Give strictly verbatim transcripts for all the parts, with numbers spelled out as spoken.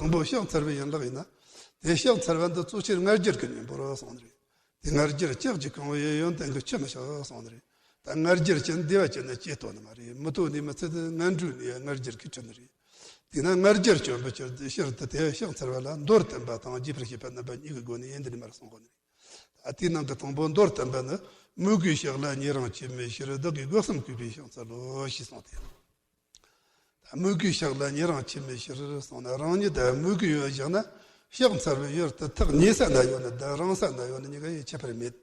དང་པོ་ཕྱག་འཚལ་བའི་ཡན་ལག་ཡིན་ན། དེ་ཕྱག་འཚལ་བ་འདི་གཙོ་ཆེར་ང་རྒྱལ་གྱི་གཉེན་པོར་གསུངས་ནི་རེད། དེ་ང་རྒྱལ་ལྕགས་ཀྱིས་གང་བའི་ཡོན་ཏན་གྱིས་ཆུད་མི་ཤེས་གསུངས་ནི་རེད། ད་ང་རྒྱལ་ཅན་བདེ་བ་ཅན་ནི་ཅེས་བསྟོད་ནི་མ་རེད། མི་བསྟོད་ནི་མི་ཚད། ངན་འགྲོའི་གནས་ང་རྒྱལ་གྱིས་ཁྲིད་ནི་རེད། དེས་ན་ང་རྒྱལ་སྐྱོན་པའི་ཕྱིར་ཕྱིར་དུ་དེ་ཕྱག་འཚལ་བ་ལ་མདོར་བསྟན་པ་དང་རྒྱས་པར་བཤད་པ་རྣམ་པ་གཉིས་ཀྱི་སྒོ་ནས་འདི་ནས་མར་གསུང་གོ་ནི་རེད། ད་དེའི་ནང་གི་དང་པོ་མདོར་བསྟན་པ་ནི། མོས་གུས་ཕྱག་ལ་ཉེ་རིང་ཆེས་མེད་ཕྱིར། བདག་གིས་སྒོ་གསུམ་གུས་པས་ཕྱག་འཚལ་ལོ། ཞེས་གསུངས་ཏེ། མོས་གུས་ཕྱག་ལ་ཉེ་རིང་ཆེས་མེད་ཕྱིར་གསུངས་ན། རང་ཉིད་དང་མོས་གུས་ཡོད་བཞག་ན། ཕྱག་འཚལ་བའི་ཡུལ་དེ་ཐག་ཉེ་ས་ན་ཡོད་ནི་དང་རིང་ས་ན་ཡོད་ནི་གཉིས་ཀ་ཡི་ཁྱད་པར་མེད།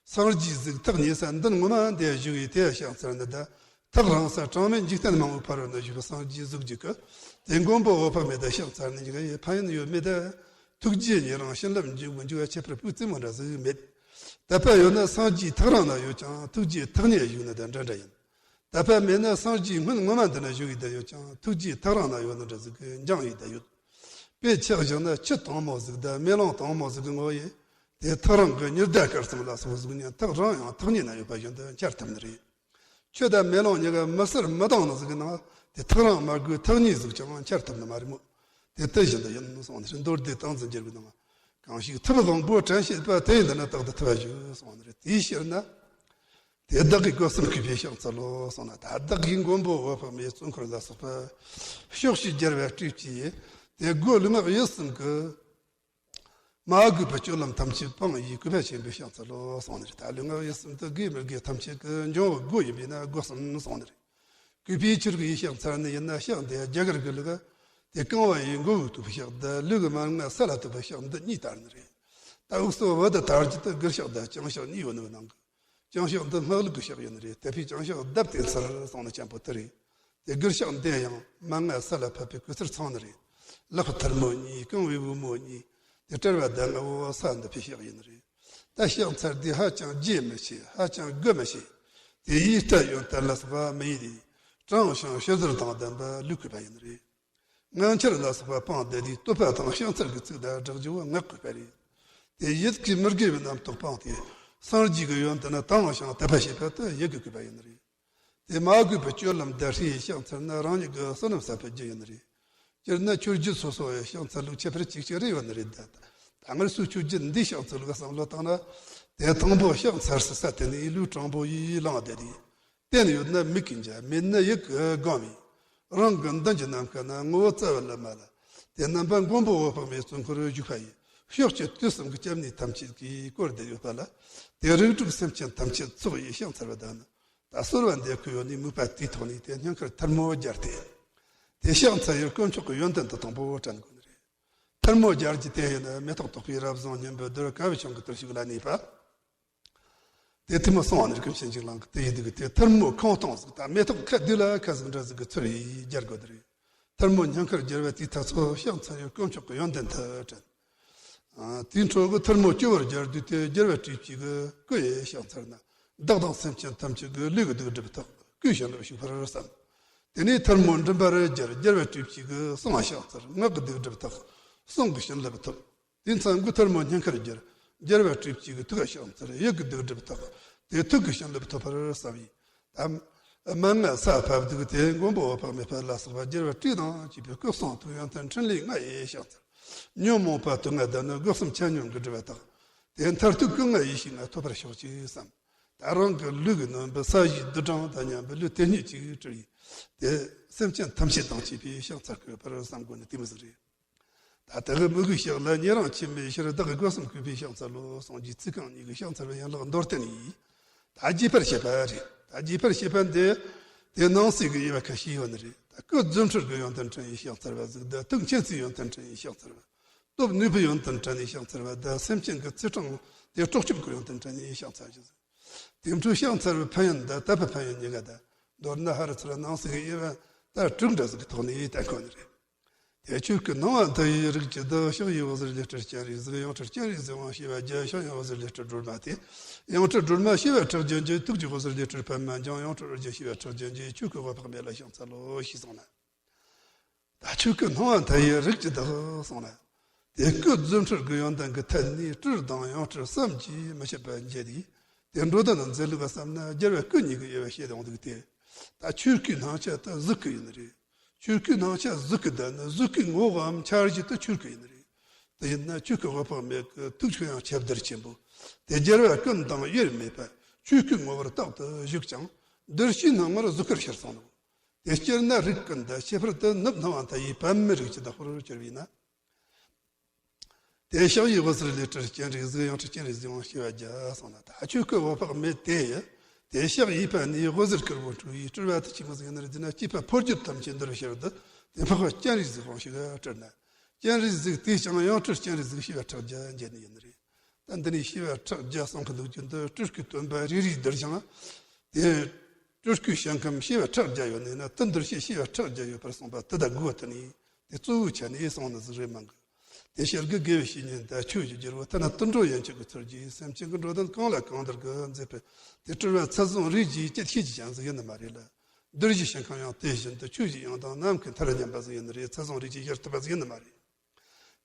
སངས་རྒྱས་གཟུགས་ཐག་ཉེ་ས་མདུན་ངོ་མ་འདིར་བཞུགས་ཡོད་དེ་ཕྱག་འཚལ་ནི་དང་། ཐག་རིང་ས་གྲངས་མེད་འཇིག་རྟེན་མང་པོའི་ཕ་རོལ་ན་བཞུགས་པའི་སངས་རྒྱས་གཟུགས་ཅིག་གི་དེ་མགོན་པོ་འོད་དཔག་མེད་དུ་ཕྱག་འཚལ་ནི་གཉིས་ཀ་ཡི་ཕན་ཡོན་ཡོད་མེད་དང་། ཐུགས་རྗེ་ཉེ་རིང་བྱིན་རླབས་འཇུག་མི་འཇུག་ཁྱད་པར་སྤུས་ཙམ་མོ་འདྲ་ཟིག་མེད། དད་པ་ཡོད་ན་སངས་རྒྱས་ཐག་རིང་ན་ཡོད་ཀྱང་ཐུགས་རྗེ་ཐག་ཉེ་བཞུགས་ནི་དང་འདྲ་འདྲ་ཡིན། དད་པ་མེད་ན་སངས་རྒྱས་སྔོན་ངོ་མ་འདི་ན་བཞུགས་ཡོད་དེ་ཡོད་ཀྱང་ཐུགས་རྗེ་ཐག་རིང་ན་ཡོད་ནི་འདྲ་ཟིག་གི་འགྱངས་ཡོད་དེ་ཡོད། དཔེ་ཆ་བཞག་ན་ཆུ་དྭངས་མོ་ཟིག་དང་མེ་ལོང་དྭངས་མོ་ཟིག་གི་ངོ་བོ་ཡིན། དེ་ཐག་རིང་གི་ཉི་ཟླ་སྐར་གསུམ་ལ་སོགས་གཟུགས་བརྙན་ཐག་རིང་ཡང་ཐག་ཉེ་ན་ཡོད་པ་བཞིན་དུ་འཆར་ཐུབ་ནི་རེད། ཆུ་དང་མེ་ལོང་གཉིས་ཀ་མི་གསལ་མི་དྭངས་ནི་ཟིག་གི་ནང་དེ་ཐག་རིང་མ་དགོས་ཐག་ཉེ་ཟིག་ཀྱང་འཆར་ཐུབ་ནི་མ་རེད་མོད། དེ་དེ་བཞིན་དུ་ཡིན་གསུངས་ནས། མདོ་སྡེ་ཏིང་འཛིན་རྒྱལ་པོའི་ནང་། གང་ཞིག་ཐུབ་དབང་པོ་དྲན་ཤེས་པ། དེ་ཡི་འདི་ན་རྟག་ཏུ་ཐུབ་པར་ཞུ་གསུངས་ནི་རེད། དེའི་ཕྱིར་ན། དེ་བདག་གིས་སྒོ་གསུམ་གུས་པས་ཕྱག་འཚལ་ལོ་གསུངས་ན། ད་བདག་གིས་མགོན་པོ་འོད་དཔག་མེད་གཙོ་འཁོར་ལ་སོགས་པ་ཕྱོགས་བཅུའི་རྒྱལ་བ་སྤྲུལ་སྐྱེས་དེ་སྒོ་ལུས་ངག་ཡིད་གསུམ་གྱི་མ་གུས་པའི་སྤྱོད་ལམ་ཐམས་ཅད་སྤངས་ཡི་གུས་པ་ཆེན་པོས་ཕྱག་འཚལ་ལོ་གསུངས་ནི་རེད། ད་ལུས་ངག་ཡིད་གསུམ་དུ་དགེ་མི་དགེ་ཐམས་ཅད་ཀྱི་འབྱུང་བའི་སྒོ་ཡིན་པས་ན་སྒོ་གསུམ་གསུངས་ནི་རེད། གུས་པས་ཆོས་གོས་ཕྱག་འཚལ་ནི་ཡིན་ན་ཕྱག་འདི་རྒྱ་གར་གྱི་ལུགས་དེ་རྐང་པ་ཡི་མགོ་བོའི་ཐོག་ཕྱག་དང་ལུས་ཀྱི་མར་ངོ་ས་ལ་ཐུག་པའི་ཕྱག་འདི་གཉིས་དར་ནི་རེད། ད་དབུགས་སོ་བུ་དང་དར་རྒྱུ་དེ་སྒུར་ཕྱག་དང་བརྐྱང་ཕྱག་གཉིས་ཡོད་ནི་ནང་གི། བརྐྱང་ཕྱག་འདི་སྔགས་ལུགས་ཀྱི་ཕྱག་ཡིན་ནི་རེད། དེ་ཕྱིར་བརྐྱང་ཕྱག་བརྡབ་སྟེ་འཚལ་གསུངས་ནི་ཅན་པོ་དེ་རེད། དེ་སྒུར་ཕྱག་འདི་ཡང་མར་ངོ་ས་ལ་ཕབ་པའི་གོས་ཚུལ་ཚང་ནི་རེད། ལག་པ་ཐལ་མོ་གཉིས། རྐང་པའི་པུས་མོ་གཉིས། དེ་དཔྲལ་བ་དང་ངོ་བོ་ས་འདི་ཕྱི་ཕྱག་ཡིན་ནི་རེད། ད་ཕྱག་འཚལ་དུས་ཧ་ཅང་རྒྱས་མི་ཤེས། ཧ་ཅང་དགོད་མི་ཤེས། དེ་ཡིས་སྐྲ་ཡོན་ཏན་ལ་སོགས་པ་མི་ཡེ་དེ། དྲང་ཞིང་ཞི་ཟུར་དང་ལྡན་པ་ལུས་གུས་པ་ཡིན་ནི་རེད། ངང་འཁྱར་ལ་སོགས་པ་སྤངས་བསྡད་དུས་བསྟོད་པ་དང་ཕྱག་འཚལ་གྱི་ཚིག་དང་སྦྲགས་རྒྱུ་བོ་ངག་གུས་པ་རེད། དེ་ཡིད་ཀྱི་མི་དགེ་བའི་རྣམ་རྟོག་སྤངས་ཏེ། སངས་རྒྱས་ཀྱི་ཡོན་ཏན་དང་ཞིང་དད་པ་བྱེད་པ་དེ་ཡིད་ཀྱི་གུས་པ་ཡིན་ནི་རེད། དེ་མ་གུས་པའི་སྤྱོད་ལམ་དང་བསྲེས་ཕྱག་འཚལ་ན་རང་ཉིད་ཀྱི་བསོད་ནམས་ཟད་པའི་རྒྱུ་ཡིན་ནི་རེད། སྤྱིར་ན་ཆོས་བརྒྱུད་སོ་སོ་ཡི་ཕྱག་འཚལ་ལུགས་ཁྱད་པར་གཅིག་གཅིག་རེ་ཡོད་ནི་རེད། ད་ད་སྔར་སོའི་ཆོས་བརྒྱུད་འདིའི་ཕྱག་འཚལ་ལུགས་བསམ་བློ་བཏང་ན། དེ་དང་པོ་ཕྱག་འཚལ་སའི་ས་དེ་ནི་ལུས་དྲང་པོ་ཡིས་ལངས་བསྡད་དེ། བརྟན་ཡོད་ན་མིག་གིས་མཇལ། མེད་ན་ཡིད་ཀྱིས་བསྒོམ་མེད། རང་གི་མདུན་གྱི་ནམ་མཁའ་ན་ངོ་བོ་རྩ་བ་ལ་མ་ལ། དེ་རྣམ་པ་མགོན་པོ་འོད་དཔག་མེད་གཙོ་འཁོར་བཞུགས་པ་ཡི། ཕྱོགས་བཅུ་དུས་གསུམ་གྱི་སྐྱབས་གནས་ཐམས་ཅད་ཀྱིས་བསྐོར་ཏེ་ཡོད་པ་ལ། དེ་རིགས་དྲུག་སེམས་ཅན་ཐམས་ཅད་ཚོགས་ཡི་ཕྱག་འཚལ་བ་དང་ནི། ད་གསོལ་བ་འདེབས་ཀྱི་ཡོད་ནི་མོས་པ་དེའི་ཐོག་ནས་དེ་སྙིང་ཁར་ཐལ་མོ་སྦྱར་ཏེ། དེ་ཕྱག་འཚལ་ཡུལ་དཀོན་མཆོག་གི་ཡོན་ཏན་དེ་དང་པོ་དྲན་དགོས་ནི་རེད། ཐལ་མོ་སྦྱར་གྱི་དེ་ཡིན་ན་མེ་ཏོག་དོག་པའི་རབ་བཟང་སྙིང་པོའི་རྡུལ་དཀར་བའི་ཆུ་གི་དུར་ཞིག་ལ་གནས་པ། དེ་ཐལ་མོ་སོང་བ་ནི་ཀུན་མཁྱེན་འཇིགས་གླིང་གི་དེ་ཡི་དུག་དེ་ཐལ་མོ་ཁོང་སྟོང་ཟིག་དང་མེ་ཏོག་ཁ་བདུད་ལ་ཁ་ཟིག་འདྲ་ཟིག་གི་ཚུལ་ཡིས་སྦྱར་དགོས་དེ་རེད། ཐལ་མོ་སྙིང་ཁར་སྦྱར་བ་དེའི་ཐ་ཚོ་ཕྱག་འཚལ་ཡུལ་དཀོན་མཆོག་གི་ཡོན་ཏན་དེ་དྲན། ཨ། དེའི་འཕྲོ་གི་ཐལ་མོ་སྤྱི་བོར་སྦྱར་དུས་དེ་རྒྱལ་བ་སྤྲུལ་སྐུ་ཡི་སྐུ་ཡི་ཕྱག་འཚལ་ན། བདག་དང་སེམས་ཅན་ཐམས་ཅད་ཀྱི་ལུས་ཀྱི་སྡིག་སྒྲིབ་དག་སྐུའི་བྱིན་རླབས་ཞུགས་པར་བསམ། དེ་ནས་ཐལ་མོ་མགྲིན་པར་སྦྱར་རྒྱལ་བ་སྤྲུལ་སྐུ་གི་གསུང་ང་ཕྱག་འཚལ། ངག་གི་སྡིག་སྒྲིབ་དག་གསུང་གི་བྱིན་རླབས་ཐོབ། དེ་མཚམས་ཀྱི་ཐལ་མོ་སྙིང་ཁར་སྦྱར་རྒྱལ་བ་སྤྲུལ་སྐུ་གི་ཐུགས་ཕྱག་འཚལ། ཡིད་ཀྱི་སྡིག་སྒྲིབ་དག་དེ་ཐུགས་ཀྱི་བྱིན་རླབས་ཐོབ་པར་བསམ་ཡིན། ད་མར་ངོ་ས་ཕབ་དུས་དེ་མགོན་པོ་འོད་དཔག་མེད་པ་ལ་སོགས་པ་རྒྱལ་བ་སྤྲུལ་དང་བཅས་པའི་སྐུ་གསུང་ཐུགས་ཡོན་ཏན་ཕྲིན་ལས་ལྔ་ཡི་ཕྱག་འཚལ། ཉོན་མོངས་པ་དུག་ལྔ་དང་ནི་སྒོ་གསུམ་ཆ་སྙོམས་ཀྱི་སྒྲིབ་པ་དག་དེ་མཐར་ཐུག་སྐུ་ལྔ་ཡེ་ཤེས་ལྔ་ཐོབ་པར་ཤོག་ཅིག་བསམ། ད་རང་གི་ལུས་ཀྱི་ནང་དུ་ས་གཞིའི་རྡུལ་གྲངས་དང་མཉམ་པའི་ལུས་དེ་ཉིད་ཅིག་སྤྲུལ་ཡིན། དེ་སེམས་ཅན་ཐམས་ཅད་དང་བཅས་པའི་ཕྱག་འཚལ་དགོས་པར་བསམ་དགོས་ནི་དེ་མོ་ཟིག་རེད། ད་དེ་གི་མོས་གུས་ཕྱག་ལ་ཉེ་རིང་ཆེས་མེད་ཕྱིར། བདག་གིས་སྒོ་གསུམ་གུས་པས་ཕྱག་འཚལ་ལོ་གསུངས་རྗེས་ཚིག་རྐང་གཉིས་ཀྱི་ཕྱག་འཚལ་བའི་ཡན་ལག་མདོར་བསྟན་ཡིན། ད་རྒྱས་པར་བཤད་པ་རེད། ད་རྒྱས་པར་བཤད་པ་འདི་དེ་ནང་གསེས་ཀྱི་དབྱེ་བ་ཁ་ཤས་ཡོད་ནི་རེད། ད་སྐུ་རྫུ་འཕྲུལ་གྱི་ཡོན་ཏན་དྲན་ཡི་ཕྱག་འཚལ་བ་ཟིག་དང་ཐུགས་མཁྱེན་བརྩེའི་ཡོན་ཏན་དྲན་ཡི་ཕྱག་འཚལ་བ། སྟོབས་ནུས་པའི་ཡོན་ཏན་དྲན་ཡི་ཕྱག་འཚལ་བ་དང་སེམས་ཅན་གྱི་ཚེ་འཕྲང་དེ་སྲོག་སྐྱོབ་ཀྱི་ཡོན་ཏན་དྲན་ཡི་ཕྱག་འཚལ་བ་ཟིག་དེ་འཕྲོ་ཕྱག་འཚལ་བའི་ཕན་ཡོན་དང་དད་པའི་ཕན་ཡོན་གཉིས་ཀ་དང་མདོར་ན་ཧ་ར་ཚུར་ནང་གསེས་ཀྱི་དབྱེ་བ་ད་དྲུག་འདྲ་ཟིག་གི་ཐོག་ནས་བསྟན་དགོས་ནི་རེད། དེ་ཆོས་སྐུའི་སྣང་བ་མཐའ་ཡས་རིགས་ཀྱི་བདག་ཕྱག་གཡས་འོད་ཟེར་ལས་སྤྲུལ་སྤྱན་རས་གཟིགས། ཡང་སྤྲུལ་སྤྱན་རས་གཟིགས་དབང་བྱེ་བ་བརྒྱ། ཕྱག་གཡོན་འོད་ཟེར་ལས་སྤྲུལ་སྒྲོལ་མ་སྟེ། ཡང་སྤྲུལ་སྒྲོལ་མ་བྱེ་བ་ཕྲག་བརྒྱ་འགྱེད། ཐུགས་ཀྱི་འོད་ཟེར་ལས་སྤྲུལ་པདྨ་འབྱུང་། ཡང་སྤྲུལ་འོད་ཀྱི་བྱེ་བ་ཕྲག་བརྒྱ་འགྱེད། ཆོས་སྐུ་འོད་དཔག་མེད་ལ་ཕྱག་འཚལ་ལོ་ཞེས་གསུངས་ན། ད་ཆོས་སྐུའི་སྣང་བ་མཐའ་ཡས་རིགས་ཀྱི་བདག་གསུངས་ན། དེ་སྐུ་རྫུ་འཕྲུལ་གྱི་ཡོན་ཏན་གྱི་ཐད་ནས་སྤྲུལ་དང་ཡང་སྤྲུལ་བསམ་གྱིས་མི་ཁྱབ་པ་འགྱེད་དེ། དེ་འགྲོ་དོན་མཛད་ལུགས་བསམ་ན་རྒྱལ་བ་སྐུ་གཉིས་ཀྱི་དབྱེ་བ་བཤད་ཡོང་འདུག་སྟེ། ད་ཆོས་སྐུའི་སྣང་ཆ་དེ་གཟུགས་སྐུ་ཡིན་ནི་རེད། ཆོས་སྐུའི་སྣང་ཆ་གཟུགས་སྐུ་ལྡན་ནི། གཟུགས་སྐུའི་ངོ་བོའམ་འཆར་གཞི་དེ་ཆོས་སྐུ་ཡིན་ནི་རེད། དེ་ཡིན་ན་ཆོས་སྐུ་འོད་དཔག་མེད་ཀྱི་ཐུགས་ཆོས་དབྱིངས་ཁྱབ་བརྡལ་ཆེན་པོ། དེ་རྒྱལ་བ་ཀུན་དང་དབྱེར་མེད་པ། ཆོས་སྐུའི་ངོ་བོར་རྟག་ཏུ་བཞུགས་ཀྱང་། འདུ་བྱེད་སྣང་བར་གཟུགས་སྐུར་ཤར་སོང་ནོ། དེ་སྤྱིར་ན་རིགས་ཀུན་ཏུ། ཁྱད་པར་དུ་ནུབ་སྣང་བ་མཐའ་ཡས་པདྨའི་རིགས་ཀྱི་བདག་པོར་གྱུར་པས་ན། དེ་ཕྱག་གཡས་འོད་ཟེར་ལས་སྤྲུལ་སྤྱན་རས་གཟིགས། ཡང་སྤྲུལ་སྤྱན་རས་གཟིགས་དབང་བྱེ་བ་བརྒྱ་གསུངས་ན། ད་ཆོས་སྐུ་འོད་དཔག་མེད་དེ་ཡི། དེ་ཕྱག་གཡས་པ་ནས་འོད་ཟེར་དཀར་པོ་འཕྲོས་ཡི། སྤྲུལ་པ་དེ་ཆི་མོ་ཟིག་ཡིན་ནི་རེད་ཟེར་ན། སྐྱེས་པ་འཕོ་འགྱུར་ཐམས་ཅད་འདུལ་བའི་ཕྱིར་དུ། དེ་འཕགས་པ་སྤྱན་རས་གཟིགས་དབང་བྱེ་བ་སྤྲུལ་ན། སྤྱན་རས་གཟིགས་དེས་ཀྱང་ཡང་སྤྲུལ་སྤྱན་རས་གཟིགས་བྱེ་བ་ཕྲག་བརྒྱ་འགྱེད་ནི་ཡིན་ནི་རེད། ད་འདི་ནས་བྱེ་བ་ཕྲག་བརྒྱ་གསུང་གི་འདུག་རྒྱུ་འདི་སྤྲུལ་སྐུའི་སྟོན་པ་རེ་རེས་བསྡུར་ཞིང་། དེ་སྤྲུལ་སྐུའི་ཞིང་ཁམས་བྱེ་བ་ཕྲག་བརྒྱ་ཡོད་ནས་ན། དེ་འདུལ་བྱེད་བྱེ་བ་ཕྲག་བརྒྱ་ཡོད་པར་གསུངས་པ་དེ་དག་དགོས་དུ་ནས། དེ་གཙོ་བོའི་ཆ་ནས་གསུངས་ནི་ཟིག་རེད་མང་གི། དེ་ཕྱིར་གི་དགེ་བའི་བཤེས་གཉེན་དང་ཆོས་ཀྱི་རྒྱལ་པོ་ཐ་ན་དུད་འགྲོ་ཡན་ཆད་ཀྱི་ཚུལ་གྱིས་སེམས་ཅན་གྱི་འགྲོ་དོན་གང་ལ་གང་འདུལ་གྱི་མཛད་པའི་དེ་སྤྲུལ་པ་ཚུལ་བཟུང་རེ་རེས་ཀྱིས་ཅི་ཤེས་ཀྱི་ཅང་ཟིག་ཡིན་ནི་མ་རེད་ལ། འདུལ་བྱེད་ཞིང་ཁམས་ཡང་དེ་བཞིན་དུ་ཆོས་ཀྱི་དབྱིངས་དང་ནམ་མཁའི་མཐར་མཉམ་པ་ཟིག་ཡིན་ནི་རེད། ཚུལ་བཟུང་རེ་རེས་ཀྱིས་ཤར་ཐུབ་པ་ཟིག་ཡིན་ནི་མ་རེད།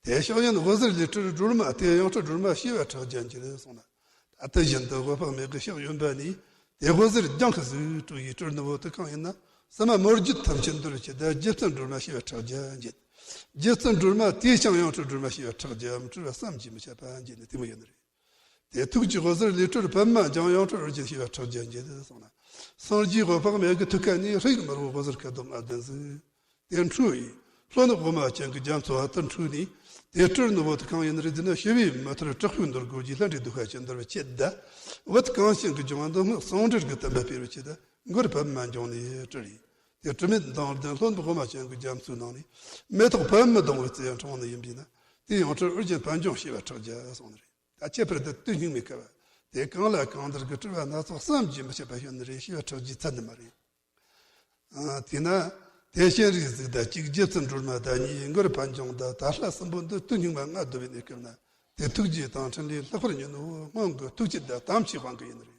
དེ་ཕྱག་གཡོན་འོད་ཟེར་ལས་སྤྲུལ་སྒྲོལ་མ་དེ། ཡང་སྤྲུལ་སྒྲོལ་མ་བྱེ་བ་ཕྲག་བརྒྱ་འགྱེད་གསུངས་ན། ད་དེ་བཞིན་དུ་འོད་དཔག་མེད་ཀྱི་ཕྱག་གཡོན་པ་ནས་དེ་འོད་ཟེར་རྒྱང་གི་ཟིག་སྤྲོས་ཡི། སྤྲུལ་ནི་བོ་དེ་གང་ཡིན་ན། སྲིན་མོ་མོ་རྒྱུད་ཐམས་ཅད་འདུལ་བྱེད་དེ། རྗེ་བཙུན་སྒྲོལ་མ་བྱེ་བ་ཕྲག་བརྒྱ་འགྱེད། རྗེ་བཙུན་སྒྲོལ་མ་དེས་ཀྱང་ཡང་སྤྲུལ་སྒྲོལ་མ་བྱེ་བ་ཕྲག་བརྒྱའམ་སྤྲུལ་པ་བསམ་གྱིས་མི་ཁྱབ་པ་འགྱེད་ནི་དེ་མོ་ཡིན་ནི་རེད། དེ་ཐུགས་ཀྱི་འོད་ཟེར་ལས་སྤྲུལ་པདྨ་འཇམ་དབྱངས་སྤྲུལ་རྒྱལ་བྱེ་བ་ཕྲག་བརྒྱ་འགྱེད་གསུངས་ན། སངས་རྒྱས་འོད་དཔག་མེད་ཀྱི་ཐུགས་ཀ་ནས་ཧྲཱིཿར་མི་རོ་འོད་ཟེར་ཁ་དོག་ལྔ་ལྡན་ཟིག་དེ་འཕྲོས་ཡི། ལྷོ་ནུབ་དབུ་མ་ཅན་གྱི་རྒྱ་མཚོ་བ་དེ་འཕྲོས་ནས། དེ་སྤྲུལ་ནི་བོ་དེ་གང་ཡིན་ནི་རེད་ཟེར་ན། ཞི་བའི་མུ་ཐུར་དྲག་པོའི་འདོད་རྒུ་གྱིས། ལྷ་འདྲེ་གདུག་པ་ཅན་འདུལ་བའི་ཆེད་དུ། བོད་གངས་ཅན་གྱི་ལྗོངས་འདི་སྔགས་ཟུང་འབྲེལ་གྱི་བསྟན་པ་སྤེལ་བའི་ཆེད་དུ། མགར་པདྨ་འབྱུང་གནས་སྤྲུལ་ཡི། དེ་དྲི་མེད་མདངས་ལྡན་ལྷོ་ནུབ་དབུ་མ་ཅན་གྱི་རྒྱ་མཚོའི་ནང་ནས། མེ་ཏོག་པདྨ་ལྡོང་བུའི་རྩེ་འཁྲུངས་ནི་ཡིན་པས་ན། དེ་ཡང་སྤྲུལ་ཨོ་རྒྱན་པད་འབྱུང་བྱེ་བ་ཕྲག་བརྒྱ་གསུངས་ནི་རེད། ད་ཁྱད་པར་དུ་དུས་སྙིགས་མའི་སྐབས། དེ་གང་ལ་གང་འདུལ་གྱི་སྤྲུལ་པ་སྣ་ཚོགས་བསམ་གྱིས་མི་ཁྱབ་པ་བྱོན་ནི་རེད། བྱེ་བ་ཕྲག་བརྒྱའི་ཚད་ནི་མ་རེད། ཨ། དེས་ན་དེ་སྤྱན་རས་གཟིགས་དང་གཅིག་རྗེ་བཙུན་སྒྲོལ་མ་དང་གཉིས། མགར་པད་འབྱུང་དང་ད་ལྷ་གསུམ་པོ་འདི་དུས་སྙིགས་མ་ལྔ་བསྡུ་བའི་གནས་སྐབས་ན། དེ་ཐུགས་རྗེ་དང་འཕྲིན་ལས་ལྷག་པར་ཉུང་ནོ། སྔོན་གྱི་ཐུགས་བསྐྱེད་དང་དམ་ཆོས་དབང་གིས་ཡིན་ནི་རེད།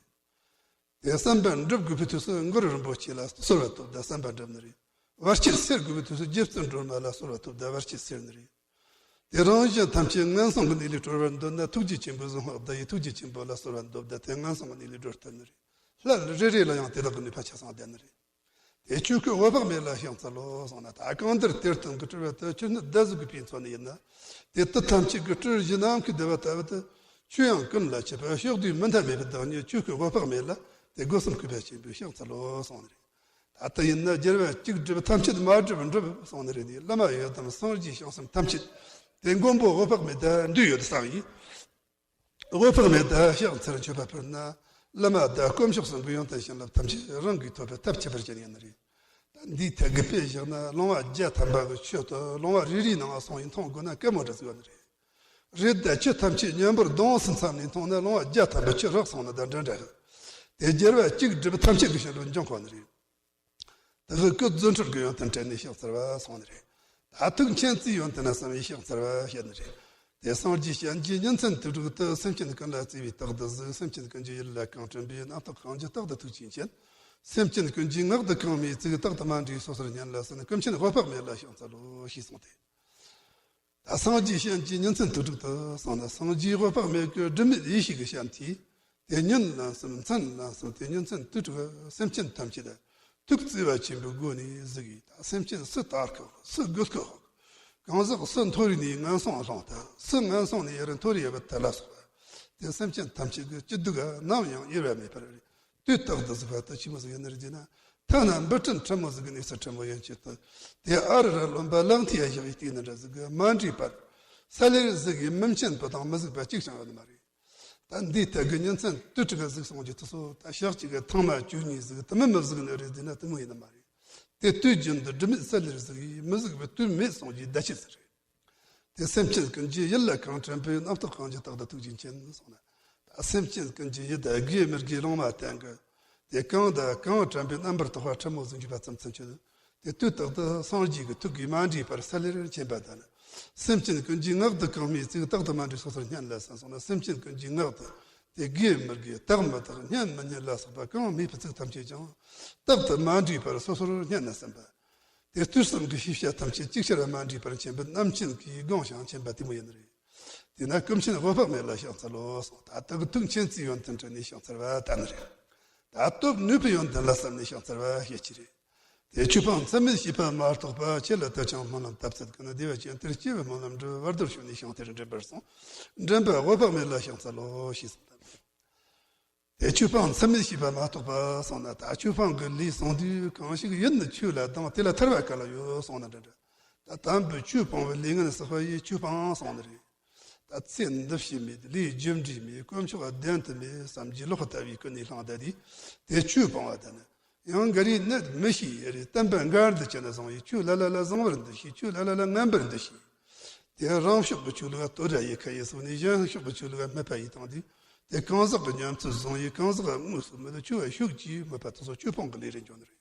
དེ་བསམ་པ་འགྲུབ་དགོས་པའི་དུས་སུ་མགར་རིན་པོ་ཆེ་ལ་གསོལ་བ་བཏབ་ད་བསམ་པ་འགྲུབ་ནི་རེད། བར་ཆད་སེལ་དགོས་པའི་དུས་སུ་རྗེ་བཙུན་སྒྲོལ་མ་ལ་གསོལ་བ་བཏབ་ད་བར་ཆད་སེལ་ནི་རེད། དེ་རང་གཞན་ཐམས་ཅད་ངན་སོང་གི་གནས་ལས་སྒྲོལ་བར་འདོད་ན། ཐུགས་རྗེ་ཆེན་པོའི་གཟུངས་སྔགས་བཟླས་ཡི། ཐུགས་རྗེ་ཆེན་པོ་ལ་གསོལ་བ་འདེབས་ད་དེ་ངན་སོང་གི་གནས་ལས་སྒྲོལ་ཐུབ་ནི་རེད། སླད་རེ་རེ་ལ་ཡང་དེ་དག་གི་ནུས་པ་ཆ་ཚང་ལྡན་ནི་རེད། དེ་ཆོས་སྐུ་འོད་དཔག་མེད་ལ་ཕྱག་འཚལ་ལོ་གསུངས་ན། ད་གང་འདིར་དེར་སྟོན་གྱི་སྤྲུལ་པ་དེ་ཆོས་སྣོད་ཟླ་གཟུགས་ཀྱི་དཔེས་མཚོན་ནི་ཡིན་ན། དེ་དུས་ཐམས་ཅད་ཀྱི་སྤྲུལ་གཞི་ནམ་མཁའི་བརྡལ་བ་ལྟ་བུ་དེ། ཆོས་དབྱིངས་ཀུན་ལ་ཁྱབ་པ་ཕྱོགས་དུས་མི་མཐའ་མེད་པའི་བདག་ཉིད་ཆོས་སྐུ་འོད་དཔག་མེད་ལ་དེ་སྒོ་གསུམ་གུས་པ་ཆེན་པོས་ཕྱག་འཚལ་ལོ་གསུངས་ནི་རེད། ད་ལྟ་ཡིན་ན་རྒྱལ་བ་གཅིག་སྒྲུབ་ཐམས་ཅད་མ་སྒྲུབ་འགྲུབ་གསུངས་ནི་རེད། ནི་བླ་མ་ཡི་དམ་སངས་རྒྱས་བྱང་སེམས་ཐམས་ཅད་དེ་མགོན་པོ་འོད་དཔག་མེད་དང་འདུས་ཡོད་བསམ་ཡིན། འོད་དཔག་མེད་དུ་ཕྱག་འཚལ་མཆོད་པ་ཕུལ་ན། བླ་མ་དང་དཀོན་མཆོག་གསུམ་པོའི་ཡོན་ཏན་བྱིན་རླབས་ཐམས་ཅད་རང་གིས་ཐོབ་པའི་ཐབས་ཁྱད་པར་ཅན་ཡིན་ནི་རེད། ད་འདིའི་ཐད་ཀྱི་དཔེ་བཞག་ན། ལོང་བ་བརྒྱ་ཐམ་པ་གི་ཆུ་དེ་ལོང་བ་རེ་རེའི་ནང་སོང་ཡིན་མཐོང་དགོས་ན་དཀའ་མོ་འདྲ་ཟིག་ཡོད་ནི་རེད། རེད། ད་ཆུ་ཐམས་ཅད་མཉམ་པོར་བརྡུངས་ཟིན་མཚམས་ནས་མཐོང་ན་ལོང་བ་བརྒྱ་ཐམ་པའི་ཆུ་རག་སོང་ན་ད་འདྲ་འདྲ་རེད། དེ་རྒྱལ་བ་གཅིག་སྒྲུབ་ཐམས་ཅད་ཀྱི་བྱིན་རླབས་འབྱུང་དགོས་ནི་རེད། དེ་གི་སྐུ་རྫུ་འཕྲུལ་གྱི་ཡོན་ཏན་དྲན་ནས་ཕྱག་འཚལ་བ་གསུངས་ནི་རེད། ད་ཐུགས་མཁྱེན་བརྩེའི་ཡོན་ཏན་ན་བསམ་ཡས་ཕྱག་འཚལ་བ་བཤད་ནི་རེད། དེ་སངས་རྒྱས་སྤྱན་གྱི་ཉིན་མཚན་དུས་དྲུག་ཏུ། སེམས་ཅན་ཀུན་ལ་བརྩེ་བས་རྟག་ཏུ་གཟིགས། སེམས་ཅན་ཀུན་གྱི་ཡིད་ལ་གང་དྲན་པའི། རྣམ་རྟོག་གང་གྱུར་རྟག་ཏུ་ཐུགས་རྗེས་མཁྱེན། སེམས་ཅན་ཀུན་གྱི་ངག་ཏུ་གང་སྨྲས་ཚིག་རྟག་ཏུ་མ་འདྲེས་སོ་སོར་སྙན་ལ་གསོལ། ཀུན་མཁྱེན་འོད་དཔག་མེད་ལ་ཕྱག་འཚལ་ལོ་ཞེས་གསུངས་ཏེ། ད་སངས་རྒྱས་སྤྱན་གྱི་ཉིན་མཚན་དུས་དྲུག་ཏུ་གསུངས་ན། སངས་རྒྱས་འོད་དཔག་མེད་ཀྱི་སྒྲིབ་མེད་ཡེ་ཤེས་ཀྱི་སྤྱན་དེས་དེ་ཉིན་ལན་གསུམ་མཚན་ལན་གསུམ་དེ་ཉིན་མཚན་དུས་དྲུག་སེམས་ཅན་ཐམས་ཅད་ཐུགས་བརྩེ་བ་ཆེན་པོའི་སྒོ་ནས་གཟིགས་ཡི། ད་སེམས་ཅན་སུ་དར་ཁག་སུ་རྒུད་ཁག་གང་ཟག་སུ་མཐོ་རིས་ནས་ངན་སོང་ལྷུང་ཐལ། སུ་ངན་སོང་ནས་ཡར་མཐོ་རིས་ཡར་བུད་ཐལ་ལ་སོགས་པ། དེ་སེམས་ཅན་ཐམས་ཅད་ཀྱི་སྐྱིད་སྡུག་ནམ་ཡང་དབྱེ་བ་མེད་པར་དུས་རྟག་ཏུ་གཟིགས་པ་དེ་ཆི་མོ་ཟིག་ཡིན་ནི་རེད་ཟེར་ན། ཐ་ན་འབུ་ཕྲན་ཕྲ་མོ་ཟིག་གི་གནས་ཚུལ་ཕྲ་མོ་ཡན་ཆད་དུ། དེ་ཨ་རུ་ར་རློན་པ་ལག་མཐིལ་ཡ་བཞག་ཡི་སྟེང་ནས་འདྲ་ཟིག་གི་མ་འདྲེས་པར། ས་ལེར་གཟིགས་ཡི་མི་མཁྱེན་པ་དང་མི་གཟིགས་པ་གཅིག་ཀྱང་ཡོད་ནི་མ་རེད། ད་འདིའི་ཐད་ཀྱི་ཉིན་མཚན་དུས་དྲུག་གཟིགས་སོང་རྒྱུ་དེ་ཚོ་ད་ཞག་གཅིག་གི་ཐེངས་མ་བཅུ་གཉིས་གཟིགས་དེ་མིན་མི་གཟིགས་ནི་རེད་ཟེར་ན་དེ་མོ་ཡིན་ནི་མ་རེད། དེ་དུས་རྒྱུན་དུ་སྒྲིབ་མེད་ས་ལེར་གཟིགས་ཡི་མི་གཟིགས་པའི་དུས་མེད་སོང་རྒྱུའི་བརྡ་ཆད་ཟིག་རེད། དེ་སེམས་ཅན་ཀུན་གྱི་ཡིད་ལ་གང་དྲན་པའི། རྣམ་རྟོག་གང་གྱུར་རྟག་ཏུ་ཐུགས་རྗེས་མཁྱེན་གསུངས་ན། ད་སེམས་ཅན་ཀུན་གྱི་ཡིད་དགེ་མི་དགེ་ལོང་བ་བསྟན་གི། དེ་གང་དང་གང་དྲན་པའི་རྣམ་པར་རྟོག་པ་ཕྲ་མོ་ཟིག་འགྱུས་པ་ཙམ་ཙམ་གྱིས། དེ་དུས་རྟག་ཏུ་སངས་རྒྱས་ཀྱི་ཐུགས་ཀྱིས་མ་འདྲེས་པར་ས་ལེར་མཁྱེན་པ་དང་། སེམས་ཅན་ཀུན་གྱི་ངག་ཏུ་གང་སྨྲས་ཚིག་རྟག་ཏུ་མ་འདྲེས་སོ་སོར་སྙན་ལ་གསོལ་གསུངས་ན། སེམས་ཅན་ཀུན་གྱི་ངག་ཏུ་དེ་དགེ་མི་དགེ་དག་མི་དག་སྙན་མི་སྙན་ལ་སོགས་པ་གང་སྨྲས་པའི་ཚིག་ཐམས་ཅད་ཀྱང་རྟག་ཏུ་མ་འདྲེས་པར་སོ་སོར་སྙན་ནས་གསན་པ། དེ་དུས་གསུམ་གྱི་ཤེས་བྱ་ཐམས་ཅད་ཅིག་ཅར་མ་འདྲེས་པར་མཁྱེན་པའི་རྣམ་མཁྱེན་གྱིས་དགོངས་ཤིང་མཁྱེན་པ་དེ་མོ་ཡིན་ནི་རེད། དེས་ན་ཀུན་མཁྱེན་འོད་དཔག་མེད་ལ་ཕྱག་འཚལ་ལོ་གསུངས། ད་ལྟ་གི་ཐུགས་མཁྱེན་བརྩེའི་ཡོན་ཏན་དྲན་ནས་ཕྱག་འཚལ་བ་ལྟ་ནི་རེད། ད་སྟོབས་ནུས་པའི་ཡོན་ཏན་ལ་བསམ་ནས་ཕྱག་འཚལ་བ་བཤད་ཀྱི་རེད། དེ་ཆོས་སྤང་མཚམས་མེད་བྱས་པ་མ་གཏོགས་པ། ཁྱེད་ལ་དད་ཅིང་སྨོན་ལམ་བཏབ་ཚད་ཀུན། བདེ་བ་ཅན་དེར་སྐྱེ་བའི་སྨོན་ལམ་འགྲུབ། བར་དོར་བྱུང་ནས་ཤིང་རྟར་འདྲེན་པར་གསུངས། འདྲེན་པ་འོད་དཔག་མེད་ལ་ཕྱག་འཚལ་ལོ། ཞེས་གསུངས་པ། དེ་ཆོས་སྤང་མཚམས་མེད་བྱས་པ་མ་གཏོགས་པ་གསུངས་ན། ད་ཆོས་སྤང་གི་ལས་གསུངས་དུས་གང་ཞིག་ཡིད་ནི་ཆོས་ལ་སྡང་། དེ་ལ་ཐར་བ་ག་ལ་ཡོད་གསུངས་ན་འདྲ་འདྲ། ད་དམ་པའི་ཆོས་སྤོང་བའི་ལས་ངན་བསགས་པ་ཡིས་ཆོས་སྤང་གསུངས་ནི་རེད། ད་ཚེ་འདི་ཕྱི་མེད། ལས་རྒྱུ་འབྲས་མེད། དཀོན་མཆོག་བདེན་དུ་མེད་བསམ་གྱི་ལོག་ལྟ་བུའི་ཀུན་ནས་བསླངས་བསྡད་དེ། དེ་ཆོས་སྤོང་བ་དང་ནི། ཡང་འགའ་རེས་ནད་མི་ཤེས་ཡས་རེད། བསྟན་པ་འགལ་འདུ་བྱས་ནས་བཟུང་བའི་ཆོས་ལ་ལ་ལ་བཟང་བར་འདུ་ཤེས། ཆོས་ལ་ལ་ལ་ངན་པར་འདུ་ཤེས། དེ་རང་ཕྱོགས་ཀྱི་ཆོས་ལུགས་ལ་དོ་ར་ཡི་ཁ་ཡི་སོགས་ནས། གཞན་ཕྱོགས་ཀྱི་ཆོས་ལུགས་ལ་སྨད་པ་ཡི་བཏང་དུས། དེ་གང་ཟག་གི་ཉམས་ཚོད་བཟུང་ཡི། གང་ཟག་དངོས་སུ་མི་ལ་ཆོས་པ་ཤུགས་ཀྱིས་སྨད་པ་དེ་སོགས་ཆོས་སྤོང་གི་ལས་རེད་འཇོག་ནི་རེད།